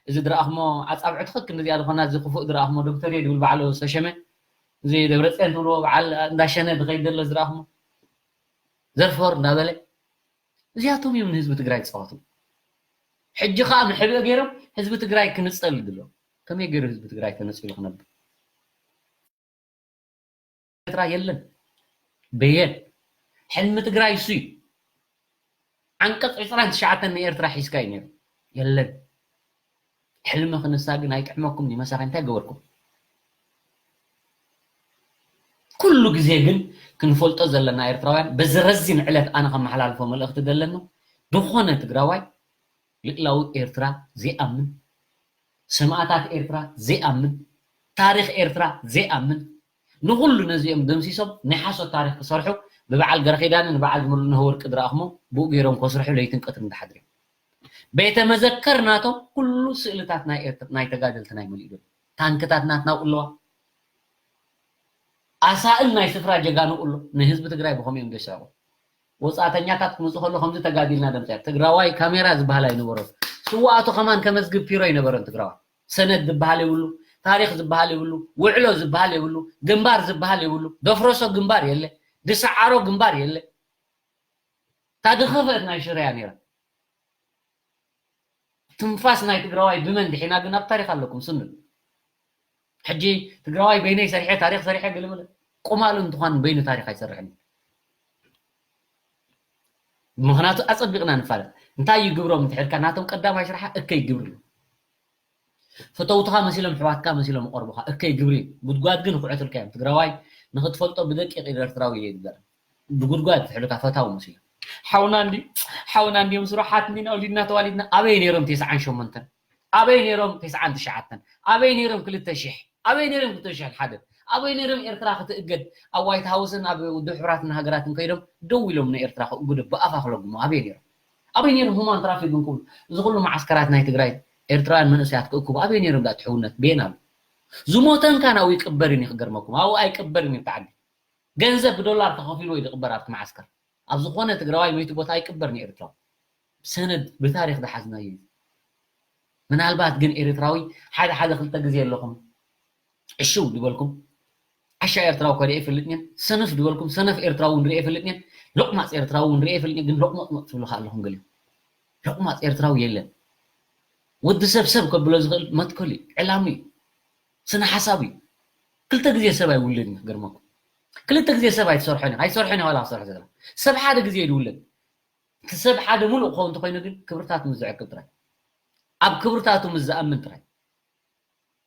እዚ ድረኣኽሞ ኣፃብዕቲ ክክ እንደዚኣ ዝኾና እዚ ክፉእ ድረኣኽሞ ዶክተር እየ ድብል በዓል ዝተሸመ፣ እዚ ደብረፅዮን ትብልዎ በዓል እንዳሸነ ዝኸይድ ዘሎ ዝረኣኽሞ ዘርፈር እንዳበለ፣ እዚኣቶም እዮም ንህዝቢ ትግራይ ዝፃወቱ። ሕጂ ከዓ መሕብኢ ገይሮም ህዝቢ ትግራይ ክንፀል ድሎ። ከመይ ገይሩ ህዝቢ ትግራይ ተነፂሉ ክነብር? ኤርትራ የለን። በየን? ሕልሚ ትግራይ እሱ እዩ። ዓንቀፅ ዕስራን ትሽዓተን ንኤርትራ ሒዝካ እዩ ነይሩ። የለን። ሕልሚ ክንሳ ግን ኣይጥዕመኩም ድዩ? መሳኺ እንታይ ገበርኩም? ኩሉ ግዜ ግን ክንፈልጦ ዘለና ኤርትራውያን፣ በዚ ረዚን ዕለት ኣነ ከመሓላልፎ መልእኽቲ ደለኒ፣ ዝኾነ ትግራዋይ ልእላዊ ኤርትራ ዘይኣምን፣ ሰማእታት ኤርትራ ዘይኣምን፣ ታሪኽ ኤርትራ ዘይኣምን፣ ንኹሉ ነዚኦም ደምሲሶም ናይ ሓሶት ታሪኽ ክሰርሑ ብበዓል ገረኺዳንን በዓል ሙሉነህ ወርቂ ድረኣኽሞ ብኡ ገይሮም ከስርሑ ለይትን ቀትርን ድሓድር እዮም። ቤተ መዘከር ናቶም ኩሉ ስእልታት ናይ ኤርትራ ናይ ተጋደልቲ ናይ መሊኡ ዘሎ። ታንክታት ናትና ኣብኡ ኣለዋ። ኣሳእል ናይ ስፍራ ጀጋኑ ኣሎ። ንህዝቢ ትግራይ ብኸምኡ እዮም ዘስዕቑ። ወፃእተኛታት ክመፁ ከሎ ከምዚ ተጋዲልና ደምፅያ። ትግራዋይ ካሜራ ዝበሃል ኣይነበሮን። ስዋኣቱ ከማን ከመዝግብ ፒሮ ኣይነበረን ትግራዋይ። ሰነድ ዝበሃል የብሉ፣ ታሪኽ ዝበሃል የብሉ፣ ውዕሎ ዝበሃል የብሉ፣ ግንባር ዝበሃል የብሉ። ደፍረሶ ግንባር የለ፣ ድሰዓሮ ግንባር የለ። እታ ዝኸፍአት ናይ ሽረ እያ ነይራ። ትንፋስ ናይ ትግራዋይ ብመን ድሒና ግን ኣብ ታሪኽ ኣለኩም ስንል። ሕጂ ትግራዋይ በይነይ ሰሪሐ ታሪኽ ሰሪሐ ገለመለ ቁማሉ እንትኳን በይኑ ታሪኽ ኣይሰርሕን። ምኽንያቱ ኣጸቢቕና ንፋለጥ። እንታይ እዩ ግብሮም እንተሕልካ ናቶም ቀዳማይ ስራሓ እከይ ግብሪ እዩ። ፈተውትኻ መሲሎም ኣሕዋትካ መሲሎም ይቐርቡኻ እከይ ግብሪ እዩ። ጉድጓድ ግን ይኹዕትልካ እዮም። ትግራዋይ ንኽትፈልጦ ብደቂቕ ኢድ ኤርትራዊ እየ ይግበር። ብጉድጓድ ትሕልካ ፈታው መሲሉ። ሓውና እንዲ ሓውና እንዲዮም ስሩሓት እንዲና ወሊድና ተዋሊድና ኣበይ ነይሮም ተስዓን ሸሞንተን ኣበይ ነይሮም ተስዓን ትሽዓተን ኣበይ ነይሮም ክልተ ሽሕ ኣበይ ነይሮም ክልተ ሽሕን ሓደን ኣበይ ነይሮም ኤርትራ ክትእገድ ኣብ ዋይት ሃውስን ኣብ ውድብ ሕቡራትን ሃገራትን ከይዶም ደው ኢሎም ንኤርትራ ክእግዱ ብኣፋ ክለግሙ ኣበይ ነይሮም ኣበይ ነይሮም ሁማን ትራፊክ እንክብሉ እዚ ኩሉ መዓስከራት ናይ ትግራይ ኤርትራውያን መንእሰያት ክእክቡ ኣበይ ነይሮም ዳኣ ትሕውነት ቤን ኣሎ ዝሞተን ካን ኣብኡ ይቅበርን እዩ ክገርመኩም ኣብኡ ኣይቅበርን እዩ ተዓዲ ገንዘብ ብዶላር ተኸፊልዎ እዩ ዝቕበር ኣብቲ መዓስከር ኣብ ዝኾነ ትግራዋይ መይቱ ቦታ ኣይቅበርን እዩ ኤርትራዊ ሰነድ ብታሪኽ ዝሓዝናዮ እዩ ምናልባት ግን ኤርትራዊ ሓደ ሓደ ክልተ ግዜ ኣለኹም ዕሽው ዝበልኩም ዓሻ ኤርትራዊ ከሪአ ይፈልጥን ሰነፍ ዝበልኩም ሰነፍ ኤርትራዊ እውን ሪአ ይፈልጥን ሎቕማፅ ኤርትራዊ እውን ሪአ ይፈልጥን ግን ሎቕሞጥሞጥ ትብሉ ከ ኣለኹም ገሊኹም ሎቕማፅ ኤርትራዊ የለን ወዲ ሰብ ሰብ ከብሎ ዝኽእል መትከሉ እዩ ዕላሙ እዩ ስነ ሓሳቡ እዩ ክልተ ግዜ ሰብ ኣይውልን እዩ ክገርመኩም ክልተ ግዜ ሰብ ኣይትሰርሖን እዩ ኣይትሰርሖን እዩ ዋላ ክሰርሖ ዘላ ሰብ ሓደ ግዜ ይውልን እቲ ሰብ ሓደ ሙሉእ ክኸውን እንተኮይኑ ግን ክብርታቱ ምስ ዝዕቅብ ጥራይ ኣብ ክብርታቱ ምስ ዝኣምን ጥራይ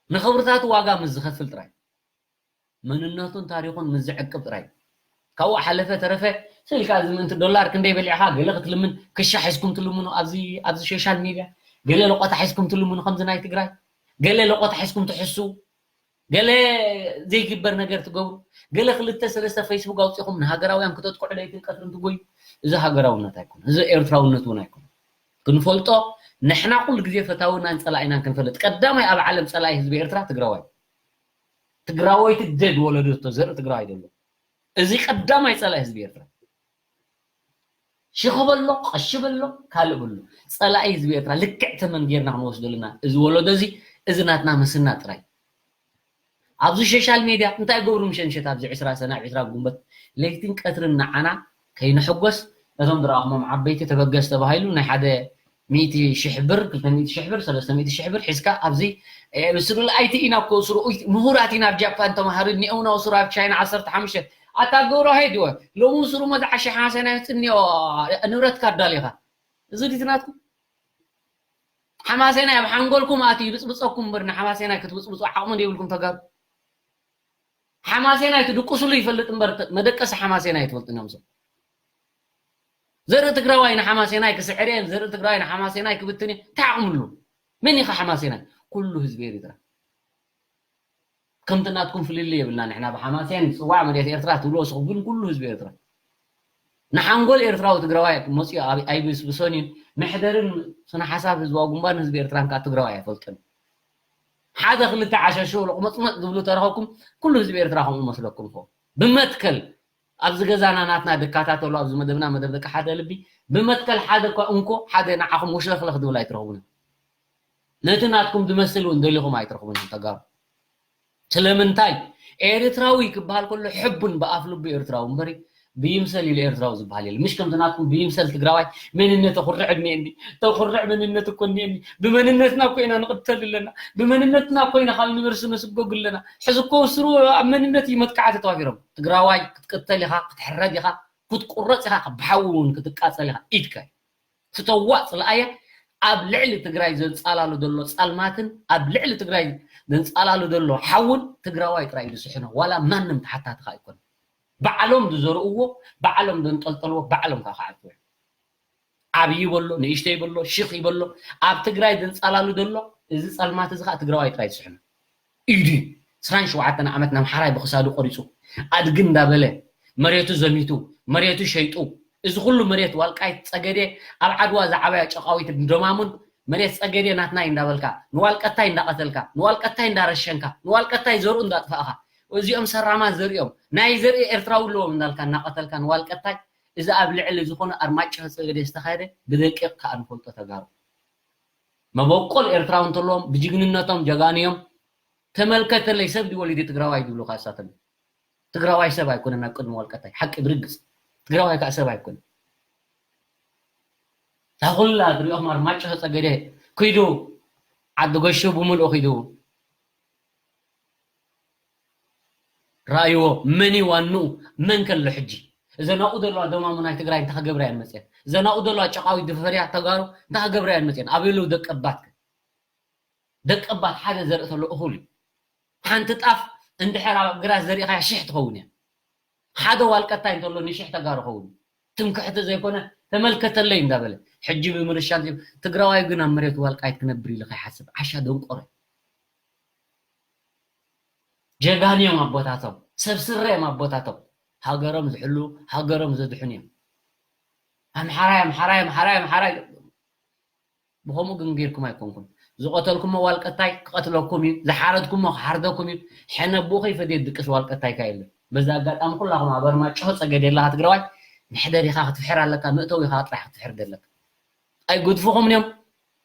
ንኽብርታቱ ዋጋ ምስ ዝኸፍል ጥራይ መንነቱን ታሪኹን ምስ ዝዕቅብ ጥራይ ካብኡ ሓለፈ ተረፈ ስልካ እዚ ምእንቲ ዶላር ክንደይ በሊዕኻ ገለ ክትልምን ክሻ ሒዝኩም ትልምኑ ኣብዚ ኣብዚ ሶሻል ሚድያ ገለ ለቆታ ሒዝኩም ትልምኑ ከምዚ ናይ ትግራይ ገለ ለቆታ ሒዝኩም ትሕስው ገለ ዘይግበር ነገር ትገብሩ ገለ ክልተ ሰለስተ ፌስቡክ ኣውፂኹም ንሃገራውያን ክተጥቅዑ ለይትን ቀትርን ትጎዩ እዚ ሃገራውነት ኣይኮነ እዚ ኤርትራውነት እውን ኣይኮነ ክንፈልጦ ንሕና ኩሉ ግዜ ፈታውናን ፀላኢናን ክንፈልጥ ቀዳማይ ኣብ ዓለም ፀላኢ ህዝቢ ኤርትራ ትግራዋይ ትግራወይቲ ደድ ወለዶ ዘርኢ ትግራዋይ ዘሎ እዚ ቀዳማይ ፀላኢ ህዝቢ ኤርትራ ሽኺ በሎ ቀሺ በሎ ካልእ በሎ ፀላኢ ህዝቢ ኤርትራ ልክዕ ተመን ጌርና ክንወስዶ ኣለና እዚ ወለዶ እዚ እዚ ናትና ምስና ጥራይ ኣብዚ ሶሻል ሜድያ እንታይ ገብሩ ምሸት ምሸት ኣብዚ ዕስራ ሰነ ኣብ ዕስራ ጉንበት ለይትን ቀትርን ንዓና ከይንሕጎስ ነቶም ዝረኣኹሞም ዓበይቲ ተበገስ ተባሂሉ ናይ ሓደ ሚእቲ ሽሕ ብር ክልተ ሚእቲ ሽሕ ብር ሰለስተ ሚእቲ ሽሕ ብር ሒዝካ ኣብዚ ስሩል ኣይቲ ኢና እኮ ስሩ ምሁራት ኢና ኣብ ጃፓን ተማሃሩ እኒአውና ስሩ ኣብ ቻይና ዓሰርተ ሓሙሽተ ኣታ ገብሮ ሃይድወ ሎሚ ስሩ መዝዓሸ ሓሰና ይፅኒኦ ንብረትካ ኣዳሊኻ እዚ ድዩ ናትኩም ሓማሴናይ ኣብ ሓንጎልኩም ኣትዩ ይብፅብፀኩም እምበር ንሓማሴናይ ክትብፅብፁ ዓቕሚ ዘይብልኩም ተጋሩ ሓማሴናይ ትድቅስሉ ይፈልጥ እምበር መደቀሲ ሓማሴናይ ኣይትፈልጡን እዮም ዘርኢ ትግራዋይ ንሓማሴናይ ክስዕር እየ ዘርኢ ትግራዋይ ንሓማሴናይ ክብትን እየ እንታይ ዓቕሚ ኣለዎ መን ኢኻ ሓማሴናይ ኩሉ ህዝቢ ኤሪትራ ከምቲ ናትኩም ፍልልይ የብልና ንሕና ብሓማሴን ዝፅዋዕ መሬት ኤርትራ ትብልዎ ስኹም ግን ኩሉ ህዝቢ ኤርትራ ንሓንጎል ኤርትራዊ ትግራዋይ መፅኡ ኣይብስብሶን እዩ። መሕደርን ስነ ሓሳብ ህዝባዊ ግንባርን ህዝቢ ኤርትራን ከዓ ትግራዋይ ኣይፈልጥን። ሓደ ክልተ ዓሸሹ ሎቕመፅመፅ ዝብሉ ተረኸብኩም፣ ኩሉ ህዝቢ ኤርትራ ከምኡ መስለኩም ፎ ብመትከል ኣብዚ ገዛና ናትና ድካታተሉ ኣብዚ መደብና መደብ ደቂ ሓደ ልቢ ብመትከል ሓደ እኳ እንኮ ሓደ ንዓኹም ወሽለኽለኽ ዝብል ኣይትረኽቡን። ነቲ ናትኩም ዝመስል እውን ደሊኹም ኣይትረኽቡን ተጋሩ። ስለምንታይ ኤርትራዊ ክበሃል ከሎ ሕቡን ብኣፍ ልቡ ኤርትራዊ እምበሪ ብይምሰል ኢሉ ኤርትራዊ ዝበሃል የለ። ምሽ ከምቲ ናትኩም ብይምሰል ትግራዋይ መንነት ተኹርዕ እኒኤኒ፣ ተኹርዕ መንነት እኮ እኒኤኒ፣ ብመንነትና እኮ ኢና ንቕተል ኣለና፣ ብመንነትና እኮ ኢና ካብ ዩኒቨርሲቲ ነስጎግ ኣለና። ሕዚ እኮ ስሩ ኣብ መንነት እዩ መጥቃዕቲ ተዋፊሮም። ትግራዋይ ክትቅተል ኢኻ፣ ክትሕረድ ኢኻ፣ ክትቁረፅ ኢኻ፣ ብሓዊ እውን ክትቃፀል ኢኻ። ኢድካ ትተዋፅ ለኣየ ኣብ ልዕሊ ትግራይ ዘንፃላሉ ዘሎ ፃልማትን ኣብ ልዕሊ ትግራይ ዘንፃላሉ ዘሎ ሓውን ትግራዋይ ጥራይ እዩ ዝስሕኖ። ዋላ ማንም ተሓታትኻ ኣይኮነ። ባዕሎም ዝዘርእዎ ባዕሎም ዘንጠልጠልዎ ባዕሎም ከዓ ክዓርፍዎ እዮም። ዓብዪ ይበሎ ንእሽተይ ይበሎ ሽኽ ይበሎ ኣብ ትግራይ ዘንፃላሉ ዘሎ እዚ ፃልማት እዚ ከዓ ትግራዋይ ጥራይ ዝስሕኖ። ኢዱ ዕስራን ሸውዓተን ዓመት ናምሓራይ ብክሳዱ ቆሪፁ ኣድጊ እንዳበለ መሬቱ ዘሚቱ መሬቱ ሸይጡ እዚ ኩሉ መሬት ዋልቃይት ፀገዴ ኣብ ዓድዋ ዝዓበያ ጨቃዊት ደማሙን መሬት ፀገዴ ናትና እዩ እንዳበልካ ንዋልቀታይ እንዳቀተልካ ንዋልቀታይ እንዳረሸንካ ንዋልቀታይ ዘርኡ እንዳጥፋእካ እዚኦም ሰራማት ዘርእዮም ናይ ዘርኢ ኤርትራዊ ኣለዎም እንዳልካ እናቀተልካ ንዋልቀታይ እዚ ኣብ ልዕሊ ዝኾነ ኣርማጭሆ ፀገዴ ዝተኻየደ ብደቂቕ ከዓ ንፈልጦ ተጋሩ መበቆል ኤርትራዊ እንተለዎም ብጅግንነቶም ጀጋኑ እዮም። ተመልከተለይ ሰብ ድዩ ወሊዱ ትግራዋይ ዝብሉ ከዓ እሳቶም ትግራዋይ ሰብ ኣይኮነን ኣብ ቅድሚ ወልቀታይ ሓቂ ብርግፅ ትግራዋይ ከዓ ሰብ ኣይኮነን። እታ ኩላ ትሪኦም ኣርማጭሆ ፀገዴ ኩይዱ ዓዲ ጎሹ ብምልኡ ኩይዱ ረኣይዎ መን እዩ ዋንኡ መን ከሎ ሕጂ እዘን ኣብኡ ዘለዋ ደማሙ ናይ ትግራይ እንታይ ክገብራ እየን መፅአን እዘን ኣብኡ ዘለዋ ጨቃዊት ዝፈርያ ተጋሩ እንታይ ክገብራ እየን መፅአን ኣበሉ ደቀባት ደቀባት ሓደ ዘርኢ ተሎ እኹል እዩ ሓንቲ ጣፍ እንድሕር ኣብ ግራት ዘሪእኻያ ሽሕ ትኸውን እያ ሓደ ዋልቀታይ እንተሎ ንሽሕ ተጋሩ ኸውን ትምክሕቲ ዘይኮነ ተመልከተለይ እንዳበለ ሕጂ ብምርሻን ትግራዋይ ግን ኣብ መሬት ዋልቃይት ክነብር ኢሉ ከይሓስብ ዓሻ ደንቆረ ጀጋን እዮም ኣቦታቶም ሰብ ስረ እዮም ኣቦታቶም ሃገሮም ዝሕሉ ሃገሮም ዘድሕኑ እዮም ኣምሓራይ ኣምሓራይ ኣምሓራይ ኣምሓራይ ብኸምኡ ግን ጌርኩም ኣይኮንኩም ዝቐተልኩሞ ዋልቀታይ ክቐትለኩም እዩ ዝሓረድኩሞ ክሓርደኩም እዩ ሕነ ብኡ ከይፈድየ ድቅስ ዋልቀታይካ የለን በዚ ኣጋጣሚ ኩላኹም ኣብ ኣርማጭሆ ፀገድ የለኻ ትግራዋይ መሕደሪኻ ክትፍሕር ኣለካ መእተዊኻ ጥራሕ ክትፍሕር ደለካ ኣይገድፉኹምን እዮም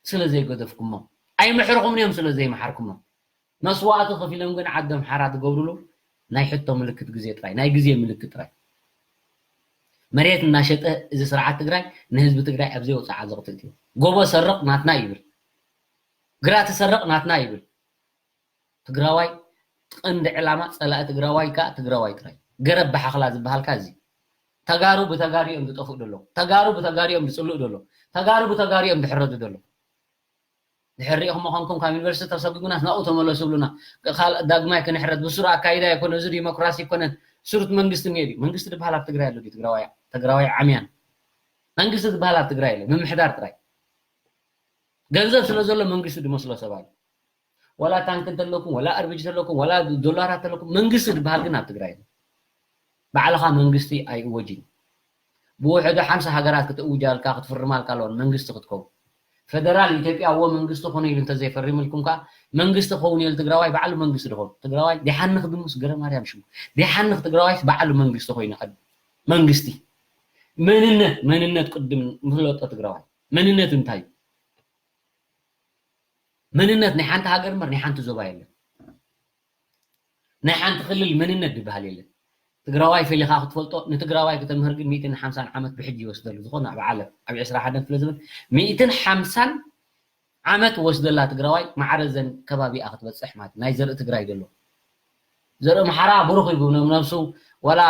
ስለ ዘይገደፍኩሞም ኣይምሕርኹምን እዮም ስለ ዘይምሓርኩሞም መስዋእቲ ከፊሎም ግን ዓዲ ኣምሓራ ዝገብርሉ ናይ ሕቶ ምልክት ግዜ ጥራይ ናይ ግዜ ምልክት ጥራይ መሬት እናሸጠ እዚ ስርዓት ትግራይ ንህዝቢ ትግራይ ኣብ ዘይወፅእ ዓዘቕቲ እትዩ ጎቦ ሰርቕ ናትና ይብል ግራ ትሰርቕ ናትና ይብል ትግራዋይ ቀንዲ ዕላማ ፀላኢ ትግራዋይ ከዓ ትግራዋይ ጥራይ ገረብ ብሓኽላ ዝበሃልካ እዚ ተጋሩ ብተጋሩ እዮም ዝጠፍኡ ደሎ ተጋሩ ብተጋሩ እዮም ዝፅልኡ ደሎ ተጋሩ ብተጋሩ እዮም ዝሕረዱ ደሎ ድሕር ሪኢኹሞ ኾንኩም ካብ ዩኒቨርሲቲ ተሰጒጉናስ ናብኡ ተመለሱ ይብሉና። ዳግማይ ክንሕረት ብስሩ ኣካይዳ ኣይኮነ እዚ ዲሞክራሲ ኣይኮነን። ስሩት መንግስቲ እኒኦ ድዩ? መንግስቲ ዝበሃል ኣብ ትግራይ ኣሎ ድዩ? ትግራዋይ ተግራዋይ ዓምያን መንግስቲ ዝበሃል ኣብ ትግራይ ኣሎ። ምምሕዳር ጥራይ ገንዘብ ስለ ዘሎ መንግስቲ ዝመስሎ ሰብ ኣሎ። ወላ ታንክ እንተለኩም ወላ ኣርቢጂ ተለኩም ወላ ዶላራት ተለኩም መንግስቲ ዝበሃል ግን ኣብ ትግራይ ኣሎ። ባዕልኻ መንግስቲ ኣይእወጅን። ብውሕዱ ሓምሳ ሃገራት ክትእውጃልካ ክትፍርማልካ ኣለወን መንግስቲ ክትከውን። ፈደራል ኢትዮጵያ እዎ መንግስቲ ኾነ ኢሉ እንተዘይፈሪምልኩም ከዓ መንግስቲ ክኸውን እየ ትግራዋይ ባዕሉ መንግስቲ ድኾን ትግራዋይ ዲሓንኽ ድሙስ ገረ ማርያም ሽሙ ዲሓንኽ ትግራዋይስ ባዕሉ መንግስቲ ኮይኑ ቀድ መንግስቲ መንነት መንነት ቅድም ንፍለጦ ትግራዋይ መንነት እንታይ መንነት ናይ ሓንቲ ሃገር እምበር ናይ ሓንቲ ዞባ የለን። ናይ ሓንቲ ክልል መንነት ዝበሃል የለን። ትግራዋይ ፈሊኻ ክትፈልጦ ንትግራዋይ ክተምህር ግን ሚእትን ሓምሳን ዓመት ብሕጂ ይወስደሉ ዝኾነ ኣብ ዓለም ኣብ ዕስራ ሓደን ክፍለ ዘመን ሚእትን ሓምሳን ዓመት ወስደላ ትግራዋይ ማዕረ ዘን ከባቢኣ ክትበፅሕ ማለት ናይ ዘርኢ ትግራይ ዘሎ ዘርኢ ምሓራ ብሩኽ እዩ ነብሱ ወላ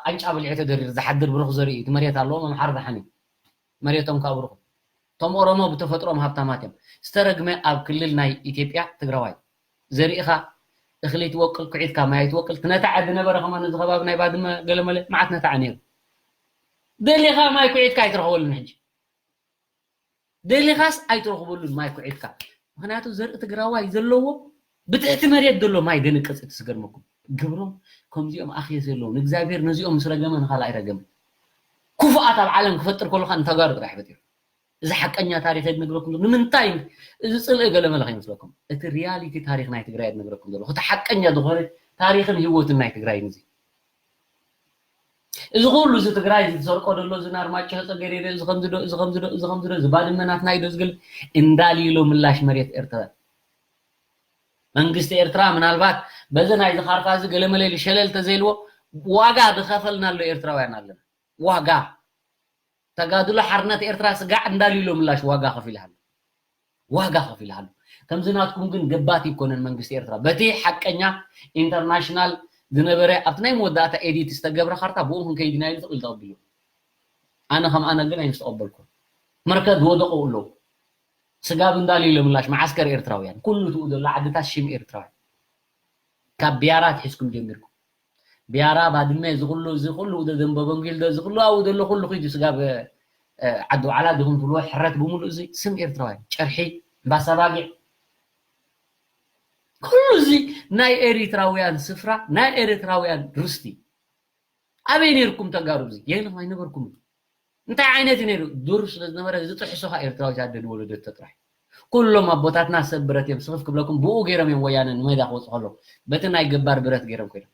ቃንጫ ብልዒ ተደሪር ዝሓድር ብሩኽ ዘርኢ እቲ መሬት ኣለዎም ኣምሓራ ደሓን እዩ መሬቶም ካብ ርኹ እቶም ኦሮሞ ብተፈጥሮም ሃብታማት እዮም ዝተረግመ ኣብ ክልል ናይ ኢትዮጵያ ትግራዋይ ዘሪእኻ እኽሊ ትወቅል ኩዒትካ ማይ ትወቅል ትነታዐ ዝነበረ ከማን እዚ ከባቢ ናይ ባድመ ገለመለ መዓት ነታዐ ነይሩ ደሊኻ ማይ ኩዒትካ ኣይትረኽበሉን ሕጂ ደሊኻስ ኣይትረኽበሉን ማይ ኩዒትካ ምክንያቱ ዘርኢ ትግራዋይ ዘለዎ ብትሕቲ መሬት ዘሎ ማይ ደንቅፅ እቲ ዝገርመኩም ግብሮም ከምዚኦም ኣኽየት የለውን እግዚኣብሔር ነዚኦም ምስ ረገመ ንኻልኣይ ረገመ ክፉኣት ኣብ ዓለም ክፈጥር ከሎ ከዓ ንተጋሩ ጥራሕ ፈጢሩ። እዚ ሓቀኛ ታሪኽ እየ ዝነግረኩም ዘሎ። ንምንታይ እዚ ጽልኢ ገለ መለ ከይመስለኩም፣ እቲ ሪያሊቲ ታሪኽ ናይ ትግራይ እየ ዝነግረኩም ዘለኹ። እቲ ሓቀኛ ዝኾነ ታሪኽን ህይወትን ናይ ትግራይ እዩ። እዚ ኩሉ እዚ ትግራይ እዚ ዝሰርቆ ዘሎ፣ እዚ ናርማጭሆ ጸገዴ ዶ፣ እዚ ከምዚ ዶ፣ እዚ ከምዚ ዶ፣ እዚ ከምዚ ዶ፣ እዚ ባድመ ናትና እዩ ዶ ዝብል እንዳልይሎ ምላሽ መሬት ኤርትራ። መንግስቲ ኤርትራ ምናልባት በዚ ናይ ዝኻርፋ እዚ ገለ መለ ኢሉ ሸለል ተዘይልዎ ዋጋ ዝኸፈልናሉ ኤርትራውያን ኣለና። ዋጋ ተጋድሎ ሓርነት ኤርትራ ስጋዕ እንዳልይሎ ምላሽ ዋጋ ከፊልሃሉ። ዋጋ ከፊልሃሉ። ከምዚ ናትኩም ግን ገባቲ ይኮነን መንግስቲ ኤርትራ። በቲ ሓቀኛ ኢንተርናሽናል ዝነበረ ኣብቲ ናይ መወዳእታ ኤዲት ዝተገብረ ካርታ ብኡ ክንከይድ ኢና ኢሉ ትቕል ተቐቢሉ። ኣነ ከም ኣነ ግን ኣይምስተቐበልኩን። መርከብ ዝወደቑ ኣለዉ። ስጋብ እንዳልይሎ ምላሽ መዓስከር ኤርትራውያን። ኩሉ ትኡ ዘሎ ዓድታት ሽም ኤርትራውያን። ካብ ቢያራ ትሒዝኩም ጀሚርኩም። ቢያራ፣ ባድመ፣ እዚ ኩሉ፣ እዚ ኩሉ ውደ ዘንበበንጊል ዶ፣ እዚ ኩሉ ኣብኡ ዘሎ ኩሉ ኺዱ ስጋብ፣ እ፣ ዓዲ ዋዕላ ዲኹም ትብልዎ፣ ሕረት ብምሉእ እዚ ስም ኤርትራውያን። ጨርሒ፣ እምባሳ ባጊዕ። ኩሉ እዚ ናይ ኤሪትራውያን ስፍራ፣ ናይ ኤሪትራውያን ርስቲ። ኣበይ ነይርኩም ተጋሩ እዚ? የለም፣ ኣይነበርኩምን። እንታይ ዓይነት እዩ ነይሩ? ዱር ስለ ዝነበረ ዝጥሕሶ ኸኣ ኤርትራዊት ኣደ ንወለደቶ ጥራይ። ኩሎም ኣቦታትና ሰብ ብረት እዮም፣ ስኽፍ ክብለኩም ብኡ ገይሮም እዮም ወያነ ንሜዳ ክወፁ ከለዉ። በቲ ናይ ገባር ብረት ገይሮም ኮይኖም።